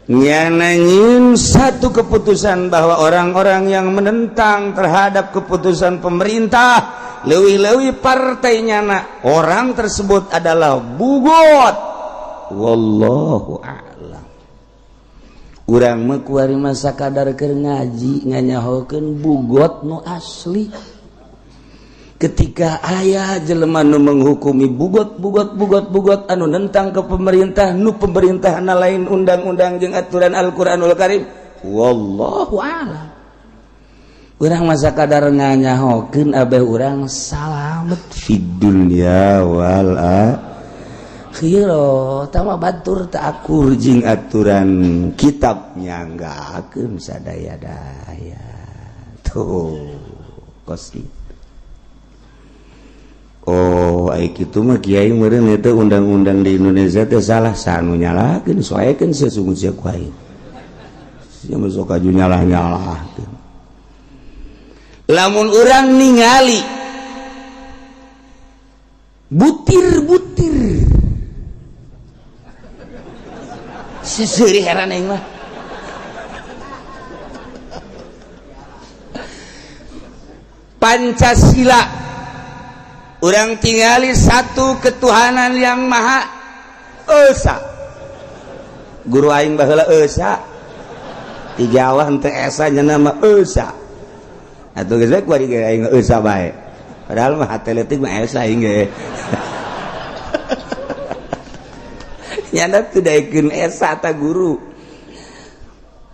nyanyiin satu keputusan bahwa orang-orang yang menentang terhadap keputusan pemerintah, leuwih-leuwih partainya, na orang tersebut adalah bugot. Wallahu a'lam. Urang mah kuari masa kadar keur ngaji nganyahokeun bugot nu asli. Ketika aya jelema nu menghukumi bugot, bugot, bugot, bugot anu nentang ke pemerintah, nu pemerintah lain undang-undang jeung aturan Al-Qur'anul Karim, wallahu a'lam. Urang masa kadar nganyahokeun abeh urang salamet fid dunya wal akhirah. Tama batur tak akur jeung aturan kitab, nyanggakeun sadaya-daya tuh kos. Oh, ai kitu mah kiai meureun eta undang-undang di Indonesia teh salah, sanu nyalahkeun soekeun sesungguh sia ku aing. Sia mah sok aju nyalah-nyalahkeun. Lamun urang ningali butir-butir seseuri heran aing mah. Pancasila urang tingali satu ketuhanan yang maha esa. Guru aing baheula esa tiga Allah henteu esa nya nama esa atuh geus bae kuari ge aing esa bae, padahal mah hate leutik mah esa aing ge nyana teu daekeun esa ta guru.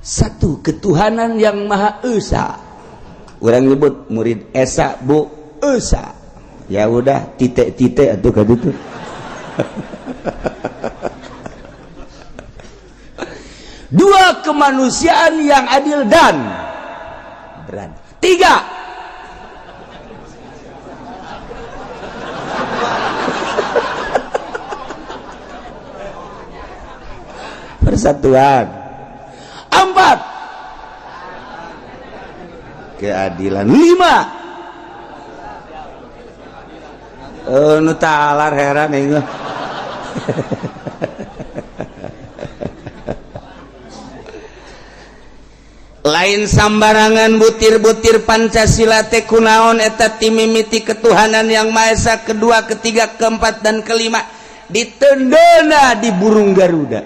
Satu ketuhanan yang maha esa, urang nyebut murid esa bu esa, ya udah titik-titik atau kayak gitu. Dua, kemanusiaan yang adil dan beradab. Tiga, persatuan. Empat, keadilan. Lima, nu talar heran aing. Lain sambarangan butir-butir Pancasila teh kunaon eta timimiti ketuhanan yang Maha Esa, kedua, ketiga, keempat dan kelima ditendena di burung Garuda.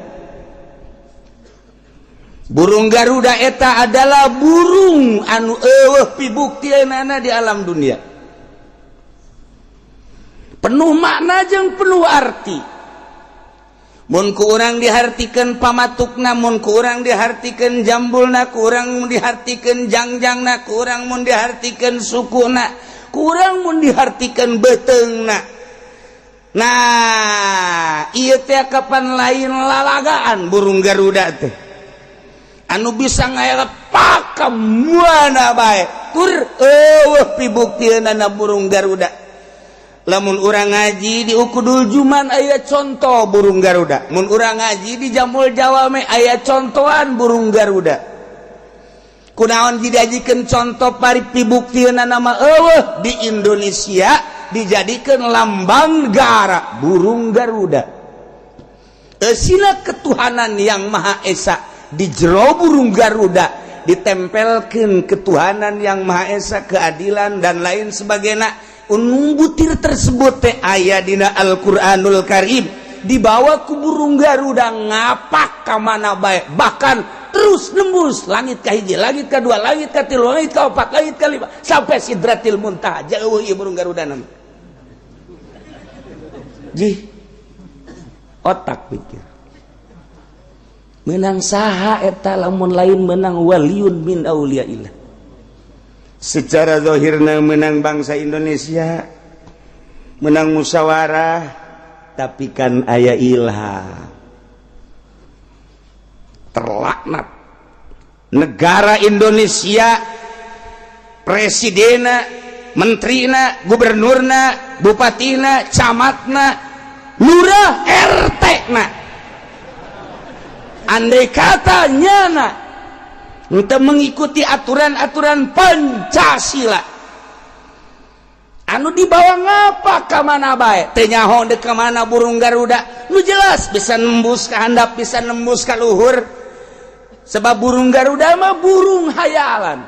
Burung Garuda eta adalah burung anu eueuh pibuktianana di alam dunia. Penuh makna jeung penuh arti. Mun ku urang dihartikeun pamatukna, mun ku urang dihartikeun jambulna, ku urang dihartikeun jangjangna, ku urang mun dihartikeun sukuna, ku urang mun dihartikeun beuteungna. Nah, ieu teh kapan lain lalagaan burung Garuda teh anu bisa ngaelep pakam mana bae tur eueuh pibuktianana burung Garuda. Lamun urang ngaji di Ukudul Juman aya contoh burung Garuda, mun urang ngaji di Jamul Jawame aya contohan burung Garuda. Kunaon dijadikeun contoh pari pibuktianana mah eueuh di Indonesia dijadikeun lambang negara burung Garuda. Eusina ketuhanan yang Maha Esa di jero burung Garuda ditempelkeun ketuhanan yang Maha Esa, keadilan dan lain sebagainya. Anu butir tersebut teh aya dina Al-Qur'anul Karim, dibawa ku burung Garuda ngapak ka mana bae, bahkan terus nembus langit ka hiji, langit ka dua, langit ka tilu, langit ka opat, langit ka lima, sampai Sidratil Muntaha. Jauh ieu burung Garuda nama. Jih, otak pikir menang saha eta lamun lain menang waliun min auliyaillah. Secara zahirna menang bangsa Indonesia, menang musyawarah, tapi kan aya ilham. Terlaknat negara Indonesia, presidena, menterina, gubernurna, bupatina, camatna, lurah, RT na, andai kata nyana untuk mengikuti aturan-aturan Pancasila anu dibawa ngapa ka mana bae, teu nyaho deuk ka mana burung Garuda. Nu jelas bisa nembus ke handap, bisa nembus ka luhur, sebab burung Garuda mah burung hayalan,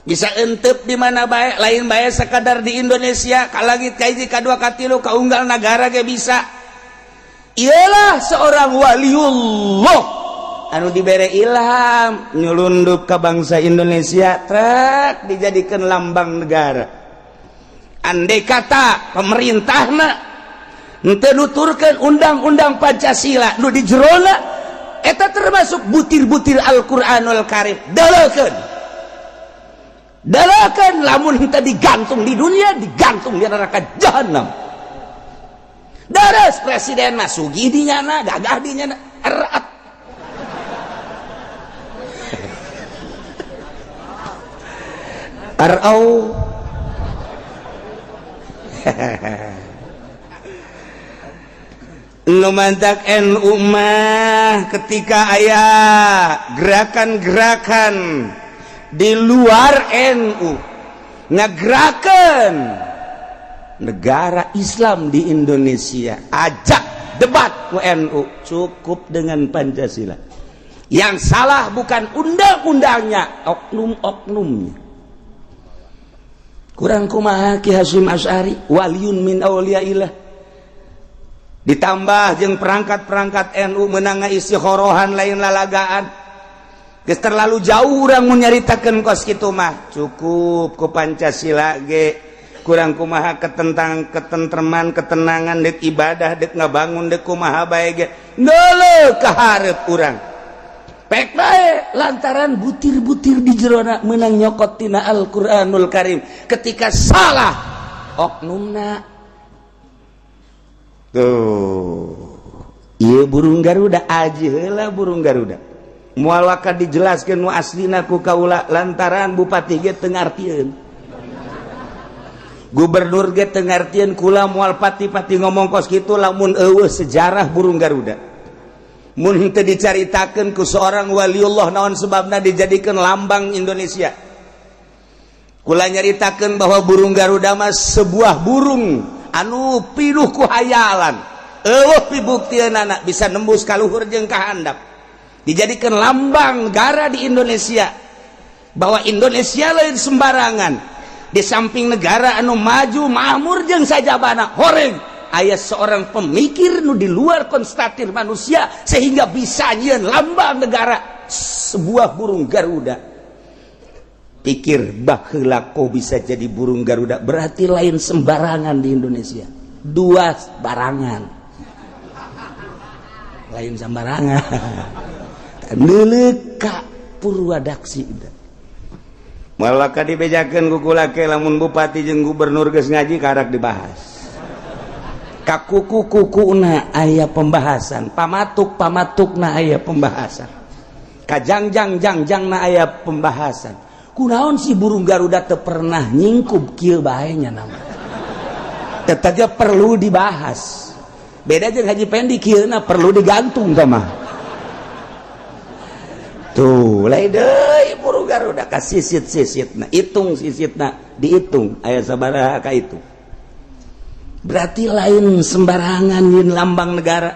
bisa entep di mana bae, lain bae sekadar di Indonesia, ka langit ka hiji, ka dua, ka tilu, ka unggal nagara ge bisa. Ialah seorang waliullah anu dibere ilham nyelundup ke bangsa Indonesia, trek dijadikan lambang negara. Andai kata pemerintahna henteu nuturkeun undang-undang Pancasila nu di jerona eta termasuk butir-butir Al-Qur'anul Karim, dalakeun dalakeun, lamun henteu digantung di dunia, digantung di neraka jahanam. Daras presiden mah sugih di nyana, gagah di nyana, erat arau. Nu mantak NU mah ketika aya gerakan-gerakan di luar NU ngagerakan negara Islam di Indonesia, ajak debat ku NU, cukup dengan Pancasila. Yang salah bukan undang-undangnya, oknum-oknumnya. Kurang kumaha Ki Hasyim Asy'ari waliun min auliyaillah, ditambah jeung perangkat-perangkat NU menang istikhorohan lain lalagaan. Geus terlalu jauh urang mun nyaritakeun kos kitu mah, cukup ku Pancasila ge. Kurang kumaha ketentang ketentreman, ketenangan, dek ibadah, dek ngabangun, dek kumaha bae ge ngeuleuh ka hareup urang pek bae, lantaran butir-butir di jerona menang nyokot tina Al-Qur'anul Karim. Ketika salah oknumna tuh, ieu burung Garuda aji heula. Burung Garuda moal waka dijelaskeun nu aslina ku kaula, lantaran bupati ge teu ngartieun, gubernur ge teu ngartieun. Kula moal pati-pati ngomong kos kitu lamun eueuh sejarah burung Garuda, mun henteu dicaritakeun ku seorang waliullah naon sebabna dijadikeun lambang Indonesia. Kula nyaritakeun bahwa burung Garuda mah sebuah burung anu pinuh ku hayalan, eueuh pibuktianana bisa nembus ka luhur jeung ka handap, dijadikan lambang negara di Indonesia, bahwa Indonesia lain sembarangan. Di samping negara anu maju makmur jeung sajabana horeng, aya seorang pemikir nu di luar konstatir manusia sehingga bisa nyieun lambang negara sebuah burung Garuda. Pikir baheula kok bisa jadi burung Garuda, berarti lain sembarangan di Indonesia. Dua barangan lain sembarangan neuleuk ka Purwadaksi. Malah ka dibejakeun ku kula ke, lamun bupati jeung gubernur geus ngaji karak dibahas, ka kuku-kukuna aya pembahasan, pamatuk-pamatukna aya pembahasan, ka jangjang-jangjangna aya pembahasan. Kunaon si burung Garuda teu pernah nyingkup kieu bae nya nama, tetap perlu dibahas. Beda jeung Haji Pendi, kieu perlu digantung mah. Tuh lain deui burung Garuda ka sisit-sisitna, hitung sisitna, dihitung aya sabaraha ka itu, berarti lain sembarangan yin lambang negara.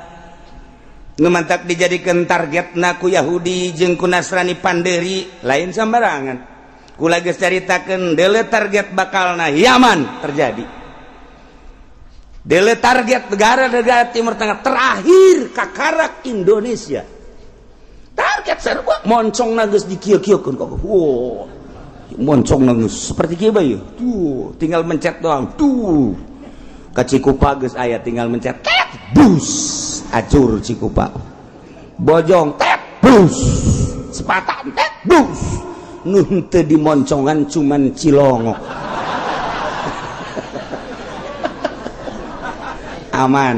Nu mantak dijadikan target ku Yahudi jeung ku Nasrani panderi lain sembarangan. Kula geus caritakeun deule target bakalna Yaman terjadi. Deule target negara-negara Timur Tengah terakhir kakarak Indonesia. Target sarua moncong geus dikieu-kieukeun kok. Wow. Moncong geus seperti kieu bae. Tuh, tinggal mencet doang. Tuh. Ka Cikupa geus aya tinggal mencet. Tet, bus. Acur Cikupa. Bojong tet, bus. Sepatan tet, bus. Nu teu dimoncongan cuman Cilongok. Aman.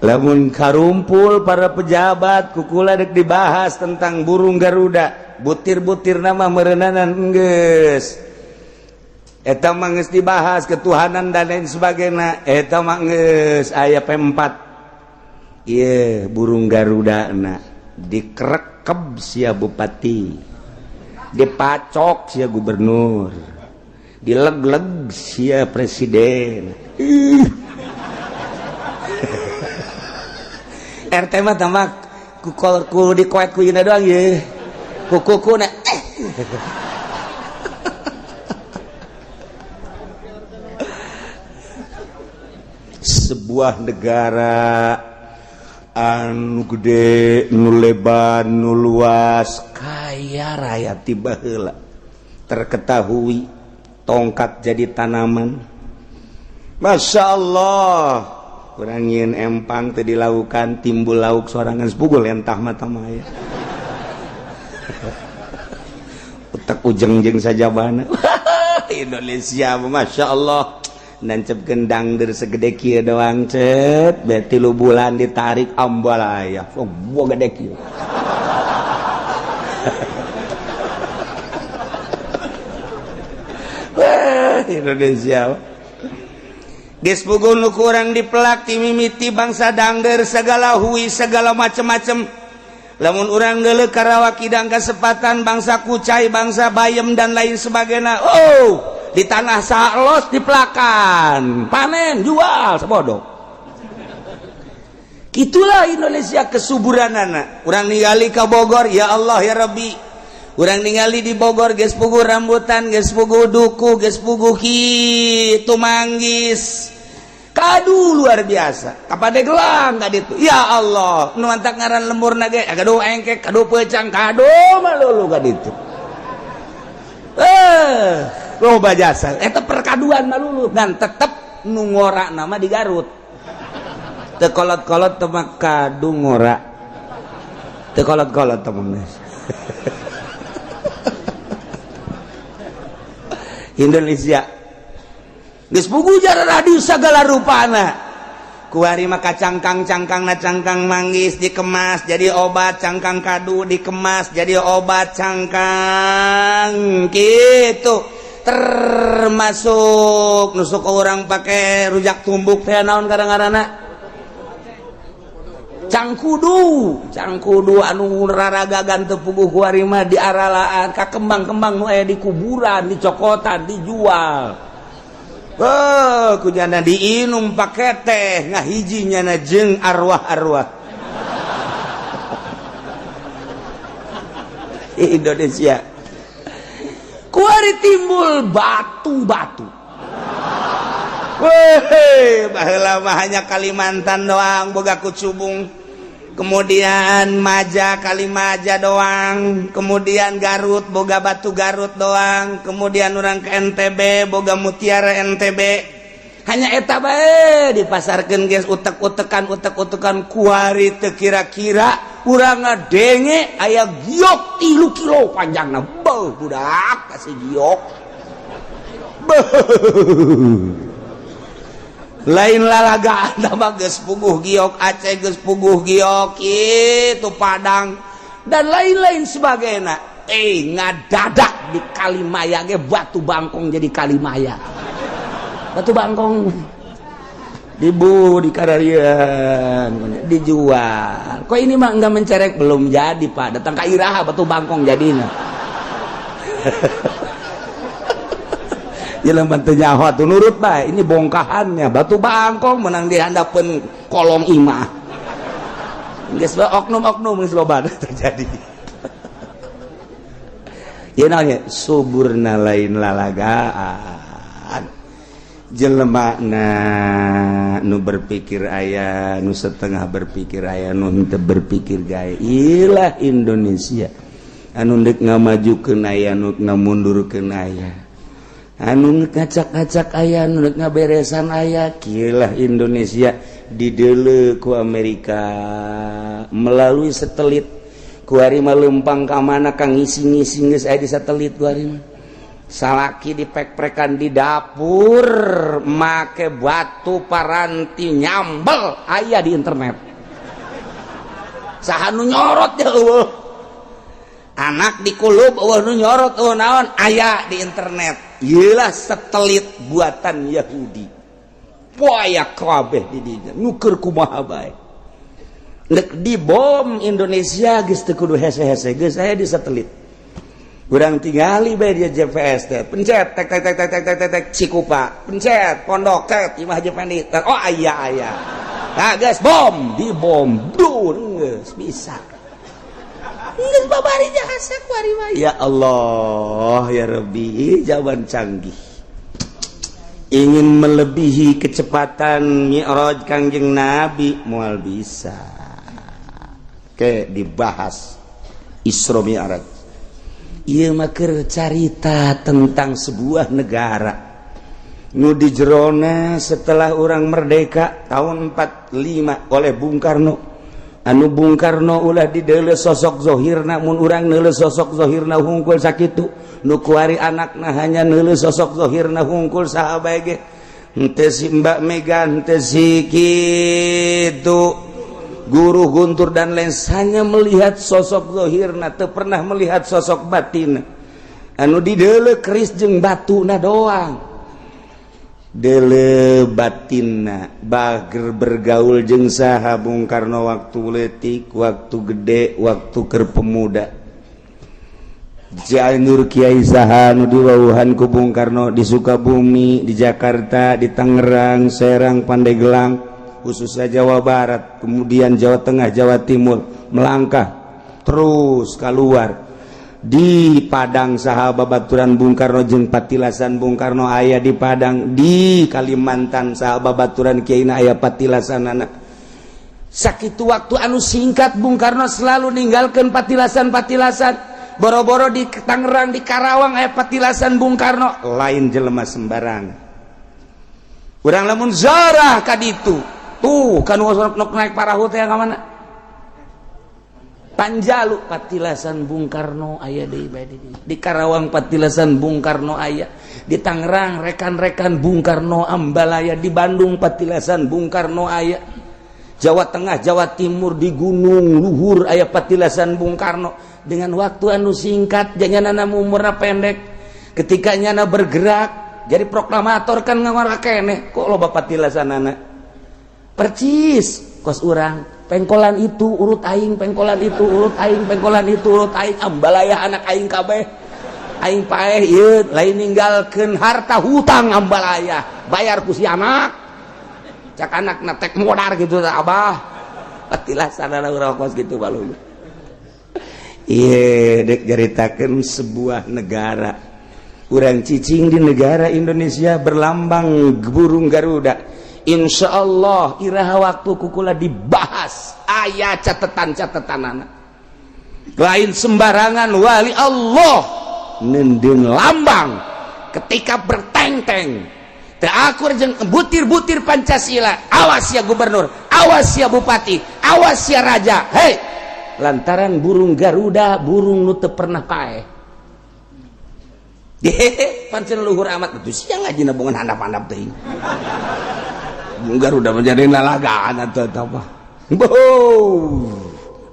Lamun karumpul para pejabat kukula dek dibahas tentang burung Garuda, butir-butir nama meureunanan geus. Eta mah geus dibahas ketuhanan dan lain sebagainya. Eta mah geus aya P4. Ieu burung Garuda na dikerekeb sia bupati, dipacok sia gubernur, dileg-leg sia presiden. RT mah tambah ku ku dikoet ku yeuna doang ye. Ku kukuna Sebuah negara anu gede, nu lebar, nu luas, kaya raya tiba heula. Terketahui tongkat jadi tanaman. Masya Allah, kurang nyin empang teu dilaukan timbul lauk sorangan sepugul entah mata maya. Utak ujeng jeung sajabana. Indonesia, Masya Allah. Nancep gendang der segede kieu doang cet, be 3 bulan ditarik ambalaya. Oh, gua gede kieu. Wah, Indonesia. Geus puguh nu kurang dipelak ti mimiti bangsa dangder segala hui segala macem-macem. Lamun urang deuleu Karawak kidang kasempatan bangsa Kucai, bangsa Bayem dan lain sebagainya. Oh, di tanah salos dipelakan, panen, jual sebodoh. Itulah Indonesia kesuburanana. Urang ningali ka Bogor, ya Allah ya Rabbi. Urang ningali di Bogor geus puguh rambutan, geus puguh duku, geus puguh kitu manggis. Kadu luar biasa. Kapadegelang ka ditu. Ya Allah, nu mantak ngaran lemburna ge kadu engkek, kadu peucang, kadu malulu ka ditu. Loba jasa. Eta perkaduan malulu dan tetep nu ngora nama di Garut. Teu kolot-kolot teu mah kadu ngora. Teu kolot-kolot teh mah. Indonesia geus puguh jaradi sagala rupana. Kuari mah kacangkang-cangkangna cangkang manggis dikemas jadi obat, cangkang kadu dikemas jadi obat, cangkang gitu. Termasuk nusuk orang pakai rujak tumbuk teh naon kadang-kadangna cangkudu, cangkudu anu raragagan teu puguh kuari mah diaralaan ka kembang-kembang nu aya di kuburan, dicokotan, dijual. Oh, kunyana diinum pake teh ngahiji nyana jeung arwah-arwah. Indonesia. Kuari timbul batu-batu. Weh, baheula mah hanya Kalimantan doang boga kucubung. Kemudian Maja Kalimaja doang, kemudian Garut boga batu Garut doang, kemudian orang ke NTB boga mutiara NTB. Hanya eta bae dipasarkeun geus utek-utekan utek-utekan kuari teu kira-kira urang ngadenge aya giok 3 kilo panjangna. Beuh budak kasih giok. Beuh. Lain lalagaan mah geus puguh giok Aceh geus puguh giok itu Padang dan lain-lain sebagainya. Ngadadak di Kalimaya ge batu bangkong jadi Kalimaya. Batu bangkong dibu di kararian dijual. Kok ini mah enggak mencerek belum jadi Pak. Datang ka Iraha batu bangkong jadinya. Jelema teu nyaho atuh nurut bae. Ini bongkahannya batu bangkong menang di handapeun kolong imah. Geus oknum-oknum geus loba terjadi. Ieu naonnya suburna lain lalagaan. Jelema na nu berpikir aya, nu setengah berpikir aya, nu henteu berpikir gae. Ilah Indonesia anu deuk ngamajukeun aya, nu ngamundurkeun aya, anu ngacak-ngacak aya, nu deuk ngaberesan aya. Kieulah Indonesia dideuleu ku Amerika melalui satelit. Kuari mah leumpang ka mana kang ngising-ngising geus aya di satelit. Kuari mah salaki dipek-prekan di dapur make batu paranti nyambel, aya di internet. Saha nu nyorot ya? Eueuh. Anak dikulub, eueuh nu nyorot, eueuh naon, aya di internet. Ieulah satelit buatan Yahudi. Poaya kabeh di dinya nuker kumaha bae. Nek dibom Indonesia geus teu kudu hese-hese, geus aya di satelit. Kurang tinggali bae dia GPS teh, pencet tek tek tek tek tek tek tek, Cikupa, pencet pondok tek Imah Haji Pendi, oh aya aya. Nah, geus bom, di bom dur, geus bisa, geus babari jasa kuari mah. Ya Allah ya Rabbi, zaman canggih, ingin melebihi kecepatan Mi'raj Kangjeng Nabi moal bisa. Ke dibahas Isra Mi'raj. Ieu mah keur carita tentang sebuah negara nu di jerona setelah orang merdeka tahun 45 oleh Bung Karno. Anu Bung Karno ulah dideuleu sosok zohirna, mun urang neuleu sosok zohirna hungkul sakitu. Nu kuari anakna hanya neuleu sosok zohirna hungkul, saha bae ge, henteu si Mbak Mega, henteu si kitu guru Guntur dan lain, hanya melihat sosok zohirna, teu pernah melihat sosok batin. Anu dideuleu keris jeung batuna doang, deuleu batinna. Bager bergaul jeung saha Bung Karno waktu leutik, waktu gede, waktu keur pemuda? Cianjur Kiai saha nu diwawuhan ku Bung Karno di Sukabumi, di Jakarta, di Tangerang, Serang, Pandeglang, khususnya Jawa Barat, kemudian Jawa Tengah, Jawa Timur, melangkah terus keluar di Padang, saha babaturan Bung Karno jeung patilasan Bung Karno aya di Padang? Di Kalimantan saha babaturan Kiai aya patilasan anak? Sakitu waktu anu singkat Bung Karno selalu ninggalkan patilasan-patilasan. Boro-boro di Tangerang, di Karawang aya patilasan Bung Karno. Lain jelema sembarang. Urang lamun zarah ka ditu tuh kan nok naik parahu teh ka mana? Panjalu patilasan Bung Karno aya di Karawang, patilasan Bung Karno aya di Tangerang, rekan-rekan Bung Karno Ambalaya di Bandung, patilasan Bung Karno aya Jawa Tengah, Jawa Timur, di Gunung Luhur aya patilasan Bung Karno. Dengan waktu anu singkat, jangan anak umurna pendek, ketika nyana bergerak jadi proklamator kan ngawara keneh kok loba patilasan anak percis kos urang. Pengkolan itu urut aing, pengkolan itu urut aing, pengkolan itu urut aing, Ambalaya anak aing kabeh. Aing paeh ieu lain ninggalkeun harta, hutang Ambalaya bayar ku si anak. Cak anak na tek modar gitu, abah patilasan anak urang kos gitu balung. Iya, dek ceritakan sebuah negara. Urang cicing di negara Indonesia berlambang burung Garuda. Insya Allah iraha waktu kukula dibahas ayat catatan-catatan anak. Lain sembarangan wali Allah nending lambang ketika berteng-teng teu akur jeung butir-butir Pancasila. Awas ya gubernur, awas ya bupati, awas ya raja. Hei, lantaran burung Garuda burung nu teu pernah paeh. Dehe, pancen luhur amat itu siang ngaji nabungan handap-handap teuing. Burung Garuda menjadi lalagaan atau apa? Boh.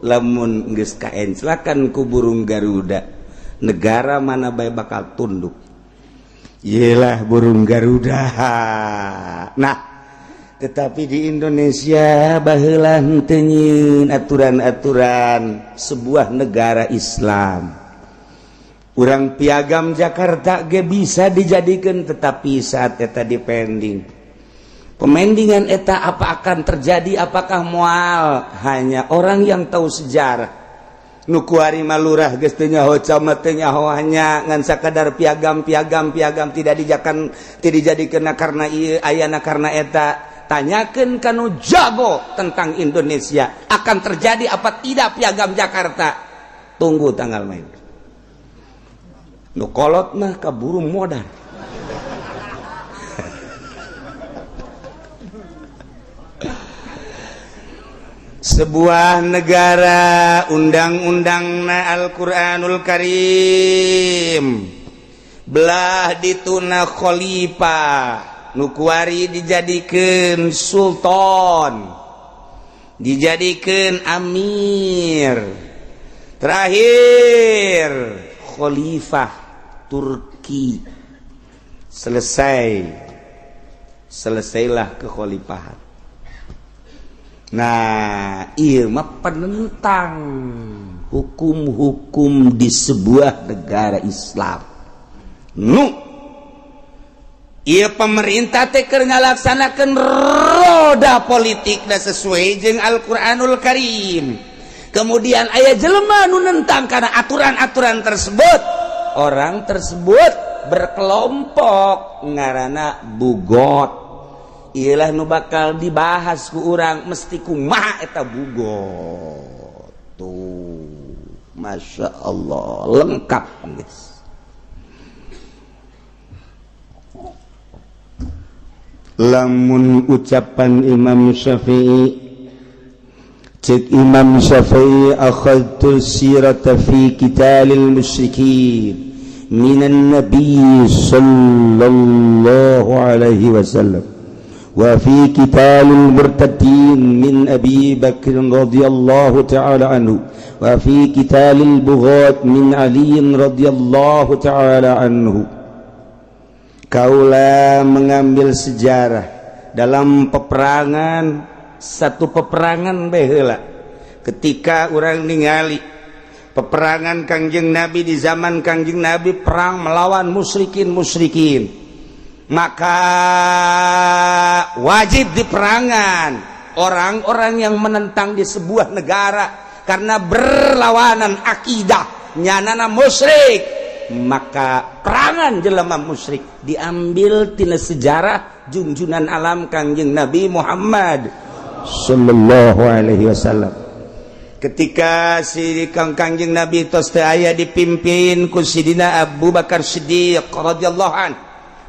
Lamun geus kaenclakan ku burung Garuda, negara mana bae bakal tunduk. Yelah burung Garuda. Nah, tetapi di Indonesia baheula henteu nyieun aturan-aturan sebuah negara Islam. Urang piagam Jakarta ge bisa dijadikan, tetapi saat eta dipending, pemendingan eta apa akan terjadi, apakah mual, hanya orang yang tahu sejarah. Nu kuari mah lurah geus teu nyaho, camat teu nyaho, hanya ngan sakadar piagam, piagam, piagam, tidak dijakan, tidak dijadikan karena ieu ayana karena eta. Tanyakeun kanu jago tentang Indonesia, akan terjadi apa tidak piagam Jakarta? Tunggu tanggal main. Nu kolot mah kaburu modal. Sebuah negara undang-undangna Al-Qur'anul Karim, belah dituna khalifah, nu kuari dijadikeun sultan, dijadikeun amir, terakhir khalifah Turki. Selesai, selesailah kekhalifahan. Nah, ieu mah penentang hukum-hukum di sebuah negara Islam. Nu ieu pemerintah teh keur ngalaksanakeun roda politik da sesuai jeung Al-Qur'anul Karim. Kemudian aya jelema nu nentang karena aturan-aturan tersebut. Orang tersebut berkelompok ngaranna bugot. Iyalah nu bakal dibahas ku urang, mesti kumaha eta bugot tuh. Masya Allah, lengkap guys. Lamun ucapan Imam Syafi'i, cek Imam Syafi'i, akhadtu sirata fi qitalil musyrikin minan nabi sallallahu alaihi wasallam wa fi qitalil murtadin min Abi Bakr radhiyallahu ta'ala anhu wa fi qitalil bughat min Ali radhiyallahu ta'ala anhu. Kaula mengambil sejarah dalam peperangan, satu peperangan baheula ketika urang ningali peperangan Kangjeng Nabi di zaman Kangjeng Nabi, perang melawan musyrikin-musyrikin, maka wajib diperangan orang-orang yang menentang di sebuah negara karena berlawanan akidah, nyanana musyrik, maka perangan jelema musyrik diambil tina sejarah junjunan alam Kangjeng Nabi Muhammad sallallahu alaihi wasallam. Ketika si Kangjeng Nabi tos teu aya, dipimpin ku Sidina Abu Bakar Siddiq radhiyallahu an,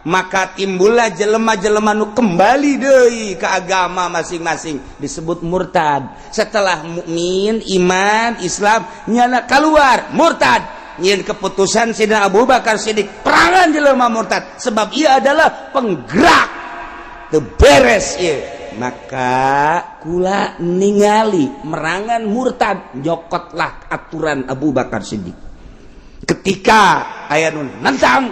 maka timbullah jelema-jelema nu kembali deui ke agama masing-masing, disebut murtad. Setelah mukmin, iman, Islam, nyana keluar murtad. Nyin keputusan Sidina Abu Bakar Siddiq, perangan jelema murtad sebab ia adalah penggerak teu beres ieu. Maka kula ningali merangan murtad, nyokotlah aturan Abu Bakar Siddiq ketika aya nu nentang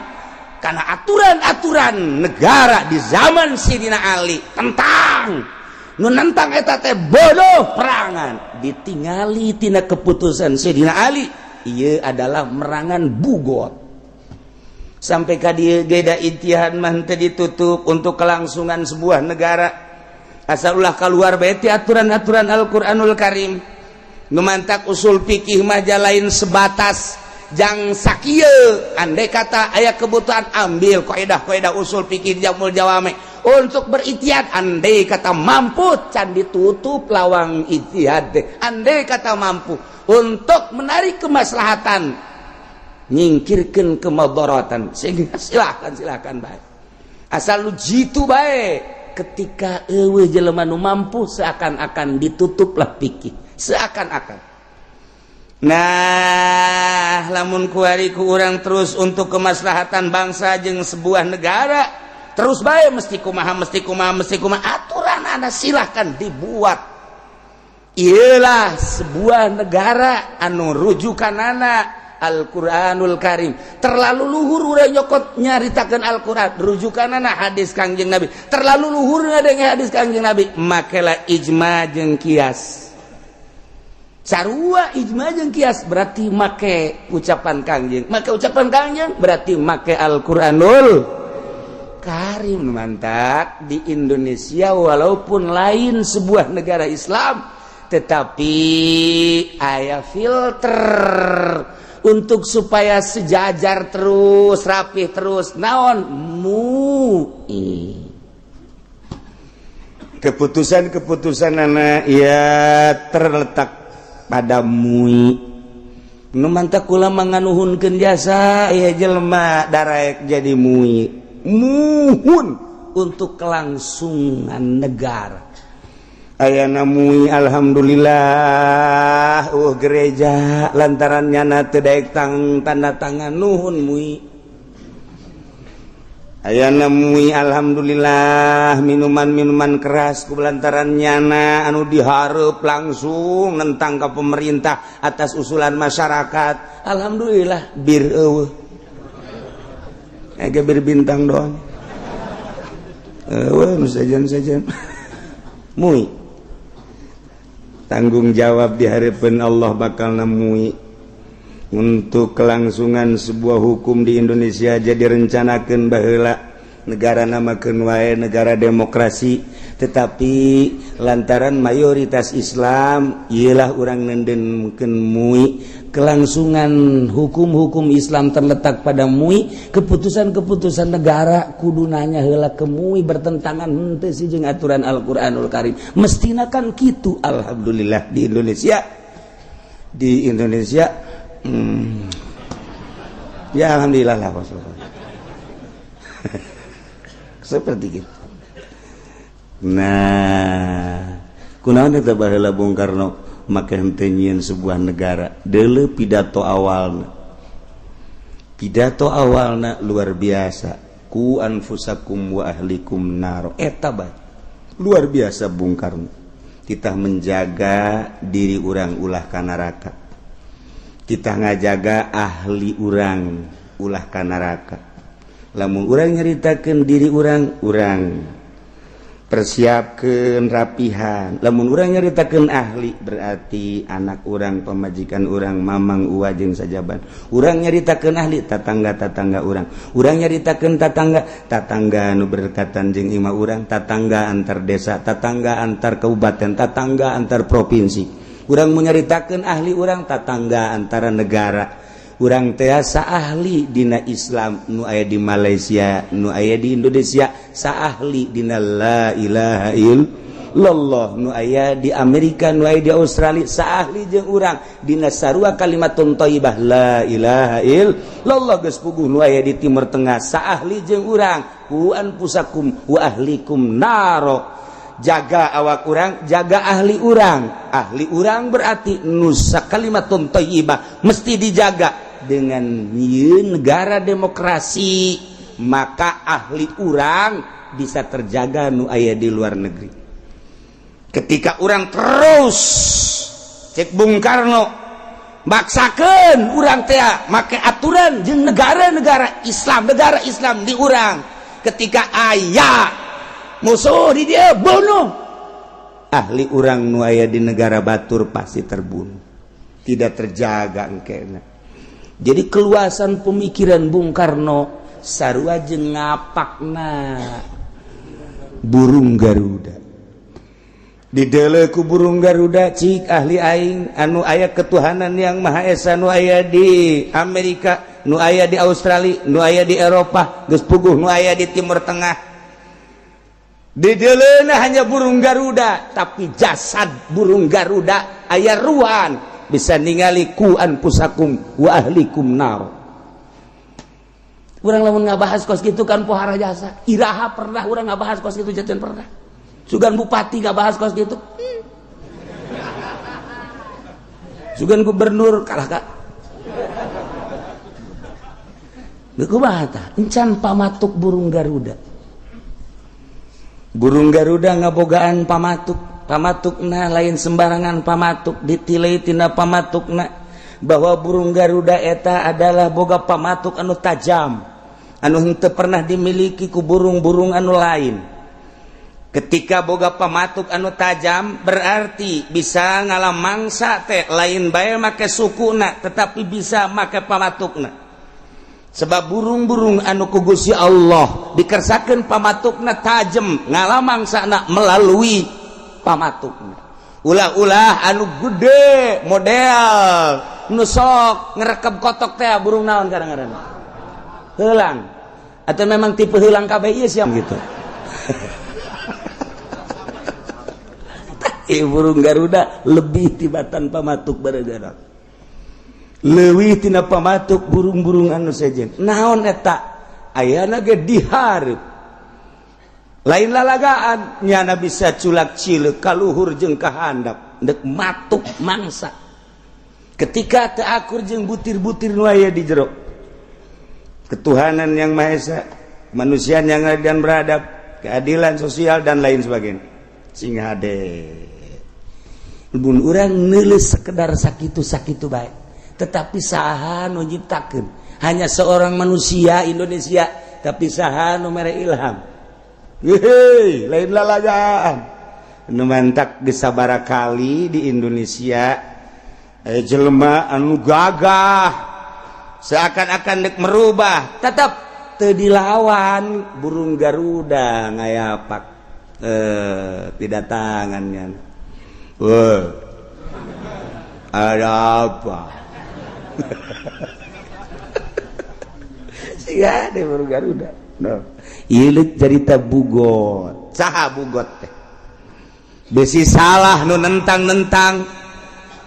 karena aturan-aturan negara di zaman Sidina Ali, tentang nu nentang eta teh bodoh, perangan. Ditingali tina keputusan Sidina Ali, ia adalah merangan bugot. Sampai ka dieu ge da ijtihad mah teu ditutup untuk kelangsungan sebuah negara, asal ulah keluar bae ti aturan-aturan Al-Qur'anul Karim. Nu mantak usul fikih mah lain sebatas jang sakieu, andai kata aya kebutuhan ambil kaidah-kaidah usul fikih jamul jawame untuk berijtihad, andai kata mampu, can ditutup lawang ijtihad teh, andai kata mampu untuk menarik kemaslahatan, nyingkirkan kemadaratan, sehingga silakan, silakan baik, asal lu jitu baik. Ketika eueuh jelema nu mampu, seakan-akan ditutuplah fikih, seakan-akan. Nah, lamun kuari ku urang terus untuk kemaslahatan bangsa jeung sebuah negara terus bae, mesti kumaha, mesti kumaha, mesti kumaha aturan anda silahkan dibuat. Iyalah sebuah negara anu rujukanana Al-Qur'anul Karim. Terlalu luhur urang nyokot nyaritakeun Al-Qur'an, rujukanana hadis Kangjeng Nabi. Terlalu luhur ngadenge hadis Kangjeng Nabi, makela ijma jeung kias. Sarua ijma jeung kias berarti make ucapan Kangjeng. Make ucapan Kangjeng berarti make Al-Qur'anul Karim. Mantap di Indonesia walaupun lain sebuah negara Islam tetapi aya filter untuk supaya sejajar terus, rapih terus. Naon MUI. Keputusan-keputusan anak ya terletak pada MUI. Nu mantak kula manganuhunkeun jasa ieu jelema daraek jadi MUI. Muhun untuk kelangsungan negara. Ayana MUI alhamdulillah gereja lantaran nyana teu daek tanda tangan nuhun MUI. Ayana MUI alhamdulillah minuman-minuman keras ku lantaran nyana anu dihareup langsung nentang ka pemerintah atas usulan masyarakat. Alhamdulillah bir eueuh. Ege bir bintang doang. Eueuh nu sejen-sejen. MUI tanggung jawab di hadapan Allah bakal nemui untuk kelangsungan sebuah hukum di Indonesia. Jadi rencanakeun baheula negara namakeun wae negara demokrasi, tetapi lantaran mayoritas Islam ialah urang nendenkeun MUI. Kelangsungan hukum-hukum Islam terletak pada MUI. Keputusan-keputusan negara kudu nanya heula ke MUI, bertentangan henteu sih jeung aturan Al-Qur'anul Karim. Mestina kan kitu. Alhamdulillah di Indonesia, di Indonesia ya alhamdulillah lah seperti gitu. Nah, kunaon eta baheula Bung Karno make henteu nyieun sebuah negara. Deuleu pidato awalna. Pidato awalna luar biasa. Ku anfusakum wa ahlikum nar. Eta bae. Luar biasa Bung Karno. Kita menjaga diri urang ulah ka neraka. Kita ngajaga ahli urang ulah ka neraka. Lamun urang nyaritakeun diri urang, urang persiapkeun rapihan. Lamun urang nyaritakeun ahli berarti anak urang, pamajikan urang, mamang uwa jeung sajaban. Urang nyaritakeun ahli tatangga-tatangga urang. Urang nyaritakeun tatangga, tatangga anu berdekatan jeung imah urang, tatangga antar desa, tatangga antar kabupaten, tatangga antar provinsi. Urang menyaritakeun ahli urang, tatangga antara negara. Urang teh saahli dina Islam nu aya di Malaysia, nu aya di Indonesia, saahli dina la ilaha illallah nu aya di Amerika, nu aya di Australia, saahli jeung urang dina sarua kalimatun thayyibah la ilaha illallah. Geus puguh nu aya di Timur Tengah saahli jeung urang ku anfusakum wa ahlikum naro. Jaga awak urang, jaga ahli urang. Ahli urang berarti nusa kalimatun thayyibah mesti dijaga. Dengan negara demokrasi maka ahli urang bisa terjaga nu aya di luar negeri. Ketika urang terus cek Bung Karno maksakeun urang teh make aturan jeung negara-negara Islam, negara Islam di urang. Ketika aya musuh di dia bunuh, ahli urang nu aya di negara batur pasti terbunuh, tidak terjaga engkena. Jadi keluasan pemikiran Bung Karno sarua jeung ngapakna burung Garuda. Dideuleu ku burung Garuda cik ahli aing anu aya ketuhanan yang Maha Esa nu aya di Amerika, nu aya di Australia, nu aya di Eropa, geus puguh nu aya di Timur Tengah. Dideuleuna hanya burung Garuda, tapi jasad burung Garuda aya ruan bisa ningali ku anfusakum wa ahlikum nar. Urang lamun ngabahas kos kitu kan pohara jasa. Iraha pernah urang ngabahas kos kitu jajan pernah. Sugan bupati ngabahas kos kitu. Sugan gubernur kalah kak. Geus kumaha tah? Encan pamatuk burung Garuda. Burung Garuda ngabogaan pamatuk. Pamatukna lain sembarangan pamatuk, ditilai tina pamatukna bahwa burung Garuda eta adalah boga pamatuk anu tajam, anu henteu pernah dimiliki ku burung-burung anu lain. Ketika boga pamatuk anu tajam berarti bisa ngalam mangsa teh lain bae make sukuna, tetapi bisa make pamatukna. Sebab burung-burung anu ku Gusti Allah dikersakeun pamatukna tajam, ngalam mangsana melalui pamatukna. Ulah-ulah anu gede model nu sok ngerekeb kotok teh, burung naon kadang-kadang heulang atau memang tipe heulang kabeh ieu siap gitu. Burung Garuda lebih tibatan pamatuk baragara, leuwih tina pamatuk burung-burung anu sejen. Naon eta ayana ge dihareup lain lalagaan, nyana bisa culak cileuk kaluhur jeung ka handap deuk matuk mangsa ketika teu akur jeung butir-butir nu aya di jero. Ketuhanan yang Maha Esa, kemanusiaan yang adil dan beradab, keadilan sosial dan lain sebagainya. Sing hade bun urang neuleus sekedar sakitu-sakitu bae, tetapi saha nu nyiptakeun? Hanya seorang manusia Indonesia, tapi saha nu mere ilham? Hehe, lain lalagaan. Nu mantak di sabara kali di Indonesia jelema anu gagah seakan-akan dek merubah, tetap teu dilawan burung Garuda ngayapak tidak tangannya. Wah, ada apa? Sia deh burung Garuda. No. Ieu cerita bugot. Saha bugot teh? Besi salah nu nentang-nentang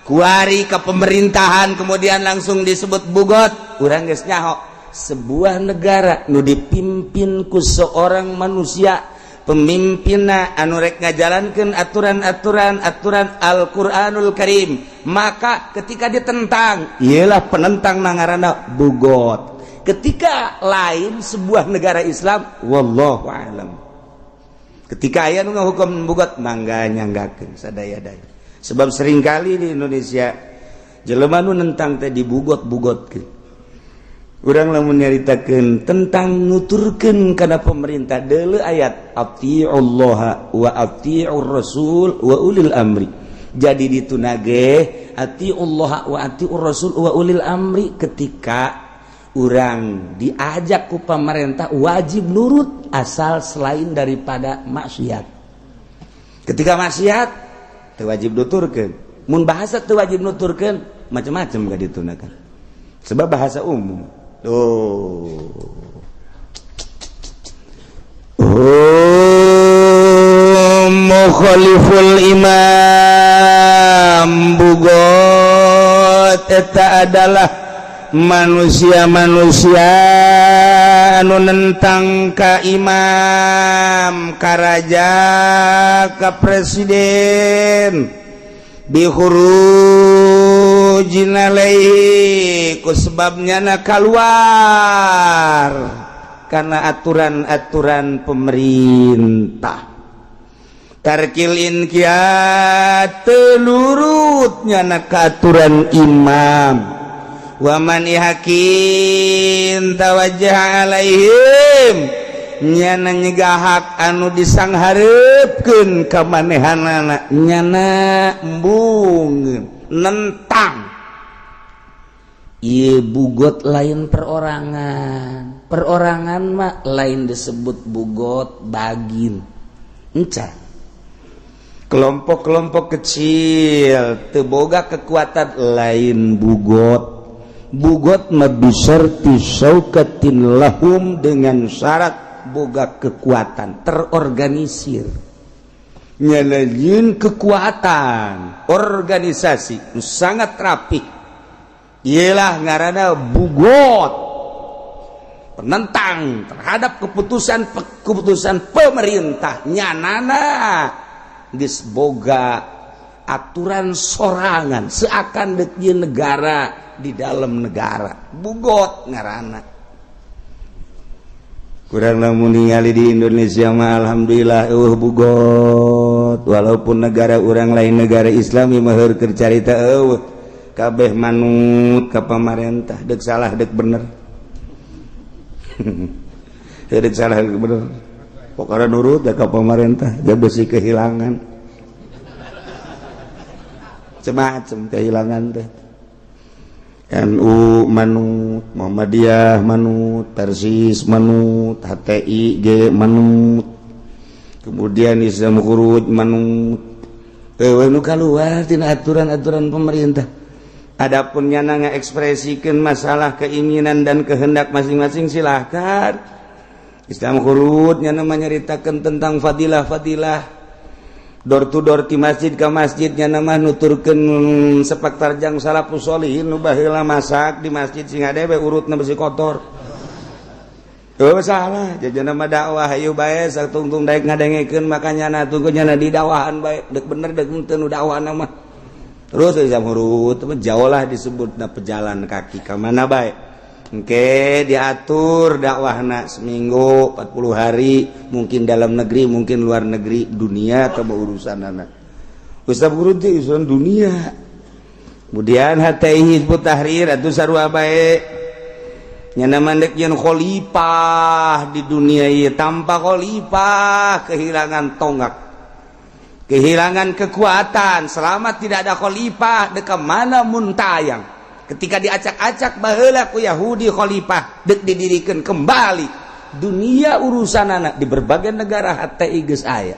kuari ke pemerintahan kemudian langsung disebut bugot. Urang geus nyaho sebuah negara nu dipimpin ku seorang manusia, pemimpinna anu rek ngajalankeun aturan-aturan aturan Al-Qur'anul Karim, maka ketika ditentang ialah penentang nangarana bugot. Ketika lain sebuah negara Islam, wallahu alam, ketika aya nu ngahukum bugot mangga nyanggakeun sadaya-daya. Sebab seringkali di Indonesia jelema nu nentang teh dibugot-bugotkeun. Urang lamun nyaritakeun tentang nuturkeun kana pemerintah deuleu ayat atiullaha wa atiur rasul wa ulil amri. Jadi ditunage atiullaha wa atiur rasul wa ulil amri, ketika urang diajak ku pemerintah wajib nurut asal selain daripada maksiat. Ketika maksiat teu wajib nuturkeun. Mun bahasa teu wajib nuturkeun macam-macam ka ditunakan. Sebab bahasa umum. Oh. Mukhaliful imam bugot eta adalah manusia-manusia anu nentang ka imam, ka raja, ka presiden, bihurujin alaihi ku sebabnya na keluar karena aturan-aturan pemerintah. Tarkil inqiyad telurutnya na aturan imam. Waman hakin tawajjah alaihim nyana nyegah hak anu disangharepkeun ka manehanana, nyana embung nentang. Ieu bugot lain perorangan, perorangan mah lain disebut bugot, bagin enca kelompok-kelompok kecil teu boga kekuatan lain bugot. Bugot mah bisyarti syaukatin lahum, dengan syarat boga kekuatan terorganisir, nyalain kekuatan organisasi sangat rapih, ialah ngaranna bugot, penentang terhadap keputusan pemerintah. Nyanana geus boga aturan sorangan seakan dek negara di dalam negara, bugot ngaranna. Kurang lamun ningali di Indonesia mah alhamdulillah eueuh bugot, walaupun negara urang lain negara Islam mah heur keur carita eueuh, kabeh manut ka pamarentah, deuk salah deuk bener. Deuk salah deuk bener. Pokoknya nurut ya ke pemerintah, dia besi kehilangan macam-macam, kehilangan teh. NU manut, Muhammadiyah manut, Persis manut, HTI G manut, kemudian Islam Khuruj manut. Nu keluar tina aturan-aturan pemerintah. Adapun nyana ngekspresikan masalah keinginan dan kehendak masing-masing, silahkan. Islam Khuruj nyana menyeritakan tentang fadilah-fadilah, door to door di masjid ke masjid, nyana mah nuturkeun sepak terjang salafus sholihin nu baheula masak di masjid sing ade urutna besi kotor. Oh, salah jajana mah dakwah, hayu bae satungtung daek ngadengekeun, makanya na tunggu nyana di dakwahan bae, dek bener dek henteu nu dakwahna mah. Terus Islam Khuruj jauh lah disebut na pejalan kaki ka mana bae. Oke, diatur dakwahna seminggu 40 hari, mungkin dalam negeri, mungkin luar negeri, dunia atau urusan anak Ustaz Khuruj urusan dunia. Kemudian HTI, Hizbut Tahrir atau sarua bae, nyana mandek yang khalifah di dunia ieu. Tanpa khalifah kehilangan tonggak, kehilangan kekuatan. Selama tidak ada khalifah, dek mana muntayang? Ketika diacak-acak baheula ku Yahudi, khalifah dek didirikan kembali dunia urusan anak di berbagai negara HTI geus aya.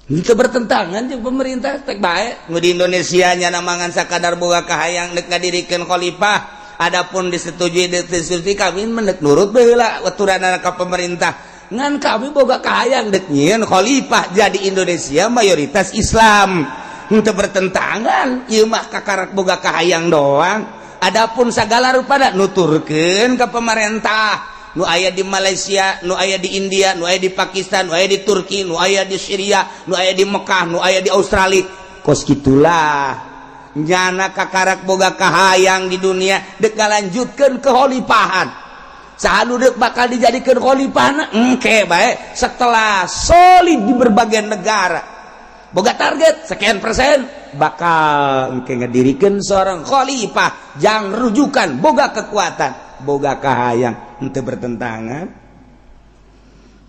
Itu bertentangan jeung pemerintah tek bae. Nu di Indonesia nya mangan sakadar boga kahayang dek ngadirikan khalifah. Adapun disetujui disetujui, kami mendek nurut baheula aturan ka pemerintah, ngan kami boga kahayang dek nyieun khalifah. Jadi Indonesia mayoritas Islam, untuk bertentangan ieu mah kakarak boga kahayang doang. Adapun segala rupada nuturkeun ke pemerintah, nu aya di Malaysia, nu aya di India, nu aya di Pakistan, nu aya di Turki, nu aya di Syria, nu aya di Mekah, nu aya di Australia, kos gitulah. Nyana kakarak boga kahayang di dunia dek ngalanjutkeun kekhalifahan. Saha dek bakal dijadikan khalifah engke bae setelah solid di berbagai negara, boga target sekian persen, bakal engke ngedirikan seorang khalifah jang rujukan, boga kekuatan, boga kahayang, henteu bertentangan.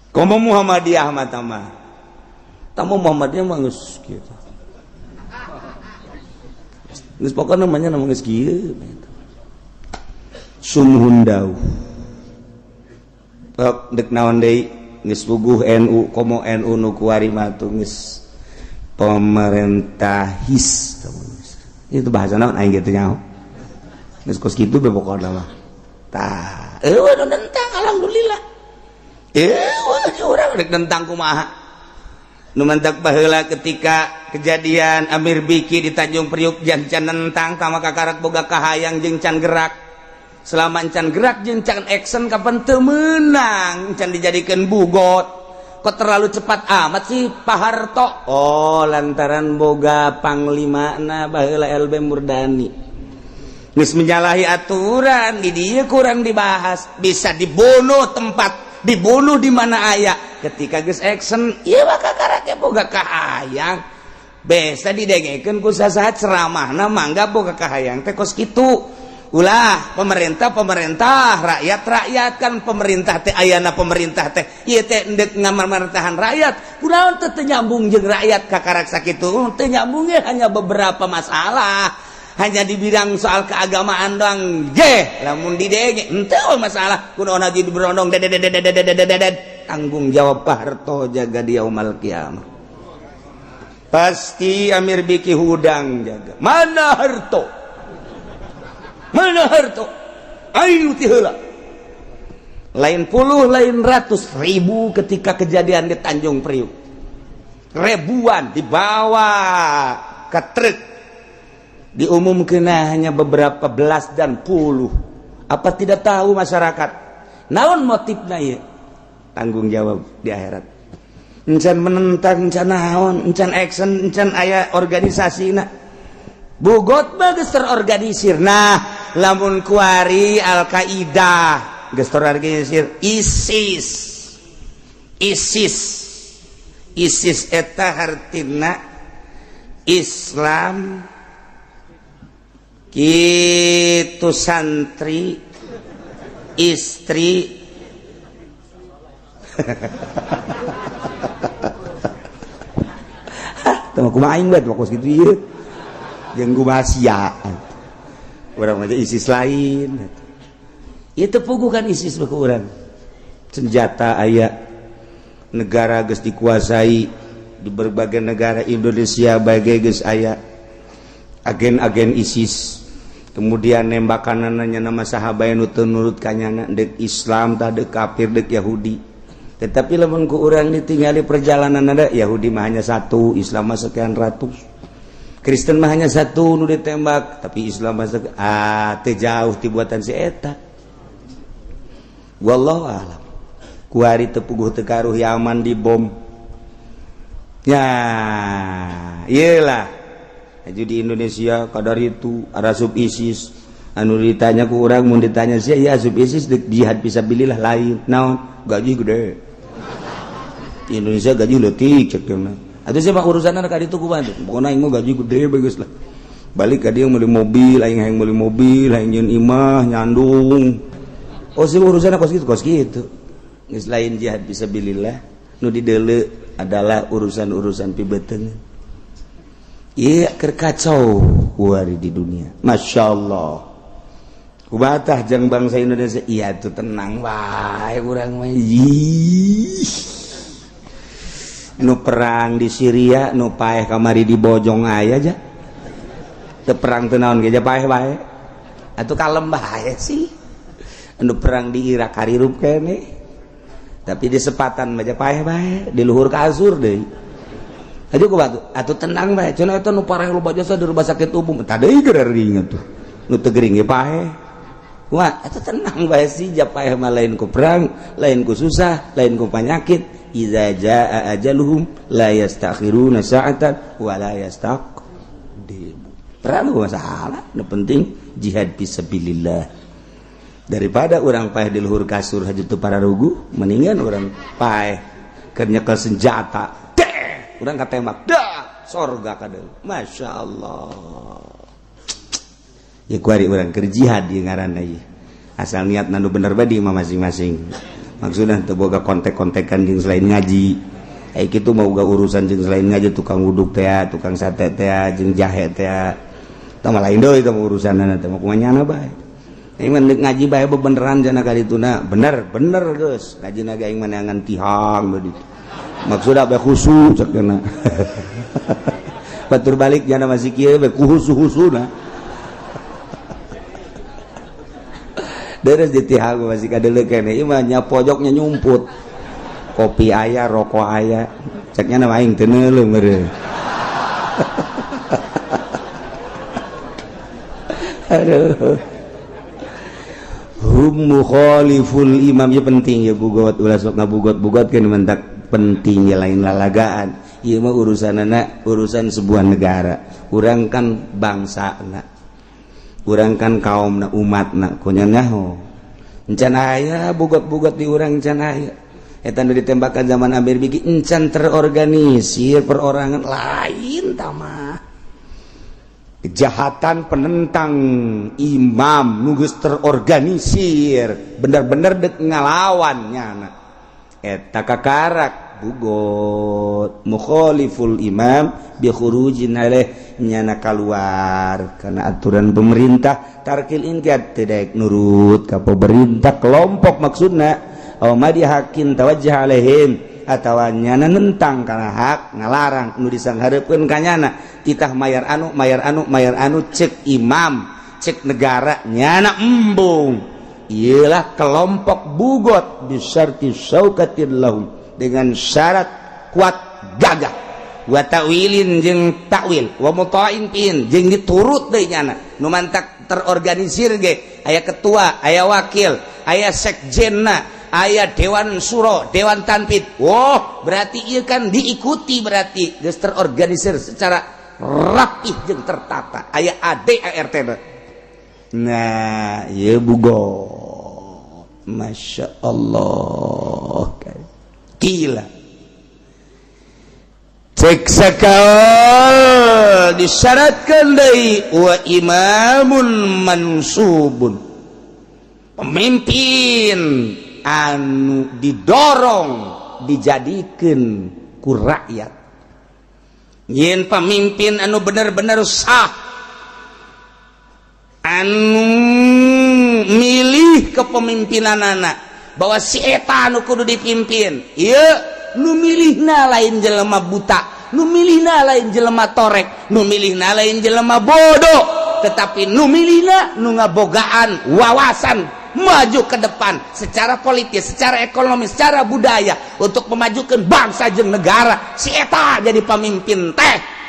Komo Muhammadiyah mah tama tamu Muhammadiyah mah geus kieu, geus pokokna namanya nama geus kieu sumhun dauh. Dek naon deui? Geus puguh NU, komo NU nu kuari mah tuh geus pemerintahis itu bahasa naon aing gitu nyaho, geus kos kitu be pokona mah. Tah, eueuh nu nentang, alhamdulillah eueuh urang rek nentang kumaha? Nu mantak baheula ketika kejadian Amir Biki di Tanjung Priuk jan can nentang, tama kakarak boga kahayang jeung can gerak. Selama can gerak jeung can action, kapan teu meunang, can dijadikeun bugot. Kok terlalu cepat amat sih Pak Harto? Oh, lantaran boga panglima na baheula LB Murdani geus menyalahi aturan di dia, kurang dibahas, bisa dibunuh, tempat dibunuh di mana aya. Ketika geus action ieu mah kakara boga kahayang, biasa didengekeun ku sasaha ceramahna, mangga boga kahayang teh kos kitu. Ulah pemerintah pemerintah, rakyat rakyat. Kan pemerintah teh ayana, pemerintah teh ieu teh endek ngamarmartahan rakyat, kunaon teh teu nyambung jeung rakyat? Kakarak sakitu teu nyambungnya, hanya beberapa masalah, hanya di bidang soal keagamaan doang ge. Lamun didenge henteu masalah, kunaon haji diberondong dedededededededet? Tanggung jawab Pak Harto jaga di yaumal kiamah. Pasti Amir Biki hudang jaga. Mana Harto, mana Harto? Ayo ti heula, lain puluh, lain ratus ribu. Ketika kejadian di Tanjung Priuk, ribuan dibawa ke truk, diumumkan hanya beberapa belas dan puluh. Apa tidak tahu masyarakat naon motifnya ya? Tanggung jawab di akhirat. Encan menentang, encan naon, encan action, encan aya organisasi. Nah, bugot bagus terorganisir. Nah, lamun kuari Al-Qaeda geus terorganisir, ISIS, ISIS, ISIS eta hartina Islam kitu, santri, istri. Teu kumaha aing bae kos kitu ieu. Jeung kumaha sia. Urang mah ISIS lain. Ieu teu puguh kan ISIS mah ku urang. Senjata aya, negara geus dikuasai di berbagai negara, Indonesia bagai geus aya agen-agen ISIS. Kemudian nembakanannya nama sahabat nu teu nurut kanyana, dek Islam tah, dek kafir, dek Yahudi. Tetapi lamun ku urang ditinggali perjalanan, ada Yahudi mah hanya satu, Islam mah sekian ratus, Kristen mah hanya satu nu ditembak, tapi Islam mah ah teu jauh ti buatan si eta. Wallahu a'lam. Kuari teu puguh teu karuh Yaman dibom ya, iyalah. Aju di Indonesia kadar itu asup ISIS anu ditanya ku urang, mun ditanya sih ya asup ISIS dek jihad fisabilillah lain, naon, gaji gede di Indonesia, gaji leutik cek mah. Atuh siapa urusanna ka ditu kumaha tuh? Pokona aing mah gaji gede bagus lah, balik ka dia meuli mobil, aing hayang meuli mobil, hayang nyieun imah nyandung. Oh sih, urusanna kos kitu, kos kitu geus lain jihad fisabilillah, nu dideuleu adalah urusan-urusan pibeteung. Iya, keur kacau kuari di dunia. Masya Allah. Kubatah jang bangsa Indonesia. Iya tuh, tenang wae urang mah. Ih. Nu perang di Syria, nu paeh kamari di Bojong aya aja. Teu perang teu naon ge paeh wae. Atuh kalem bae sih. Nu perang di Irak harirup kene. Tapi di sepatan mah paeh bae, di luhur kasur deui. Aja ku batu, atuh tenang bae. Cenah eta nu pareh loba jasa di rumah sakit umum. Tah deui gering atuh. Nu teu gering ge paeh. Wah, atuh tenang bae sih, ja paeh mah lain ku perang, lain ku susah, lain ku penyakit. Iza jaa ajaluhum la yastakhiruna sa'atan wa la yastaqdimu. Perang masalah, nu penting jihad fisabilillah. Daripada orang paeh di luhur kasur haju teu pararugu, mendingan orang paeh keur nyekel senjata, urang katembak dah sorga kadang. Masya Allah ya, kuari urang keur jihad ieu ngaranna ieu, asal niat nu bener bae di imah masing-masing. Maksudna teu boga kontek-kontekan jeung selain ngaji. Eh, kitu mau boga urusan jeung selain ngaji, tukang wuduk teh, tukang sate teh, jeung jahe teh, tah mah lain deui teh urusanna teh mah, kumaha nyana bae. Aing mah ngaji bae bebeneran jana kadituna bener bener geus ngaji na ge aing mah neangan tihang begitu. Maksudna bae khusyuk cek kana batur, balik jana masih kieu bae khusyuk-khusyuna deres di tihang masih kadeuleu keneh. Ieu mah nya pojoknya nyumput kopi aya, rokok aya, ceknya nama aing teu neuleuh meureun. Aduh, hum mukhaliful imam ya penting ya, bugot ulah sok ngabugot-bugot kan mentak penting ya, lain lalagaan ieu mah urusanana, urusan sebuah negara. Urang kan bangsa na, urang kan kaum na, umat na, kunya nyaho encan aya bugot-bugot di urang, encan aya eta nu ditembakan zaman Amir Bigi, encan terorganisir perorangan lain tamah kejahatan penentang imam nu geus terorganisir bener-bener dek ngalawan nyana eta kakarak bugot. Mukhaliful imam bi khurujin alaih, nyana keluar karena aturan pemerintah, tarkil inqiyad, tidak nurut ka pemerintah kelompok maksudna, aw madihakin tawajjah alaihim, atawa nyana nentang kana hak ngalarang nu disanghareupeun ka nyana, titah mayar anu, mayar anu, mayar anu, cek imam, cek negara, nyana embung. Ialah kelompok bugot bisyarti syaukatin lahum, dengan syarat kuat gagah, wa ta'wilin, jeung takwil, wa muta'in pin, jeung diturut deui nyana nu mantak terorganisir ge aya ketua, aya wakil, aya sekjenna, aya dewan suro, dewan tanfidz. Wah, berarti ieu kan diikuti, berarti geus terorganisir secara rapih jeung tertata, aya ADART. Nah, ieu bugot. Masya Allah. Gila. Cek sakal disyaratkan deui wa imamun mansubun. Pemimpin Anu didorong, dijadikan ku rakyat. Yen pamimpin anu bener-bener sah, anu milih kepemimpinan anak bahwa si eta anu kudu dipimpin. Iya, nu milihna lain jelema buta, nu milihna lain jelema torek, nu milihna lain jelema bodoh, tetapi nu milihna nu ngabogaan wawasan maju ke depan secara politis, secara ekonomi, secara budaya untuk memajukan bangsa jeung negara. Si eta jadi pemimpin teh.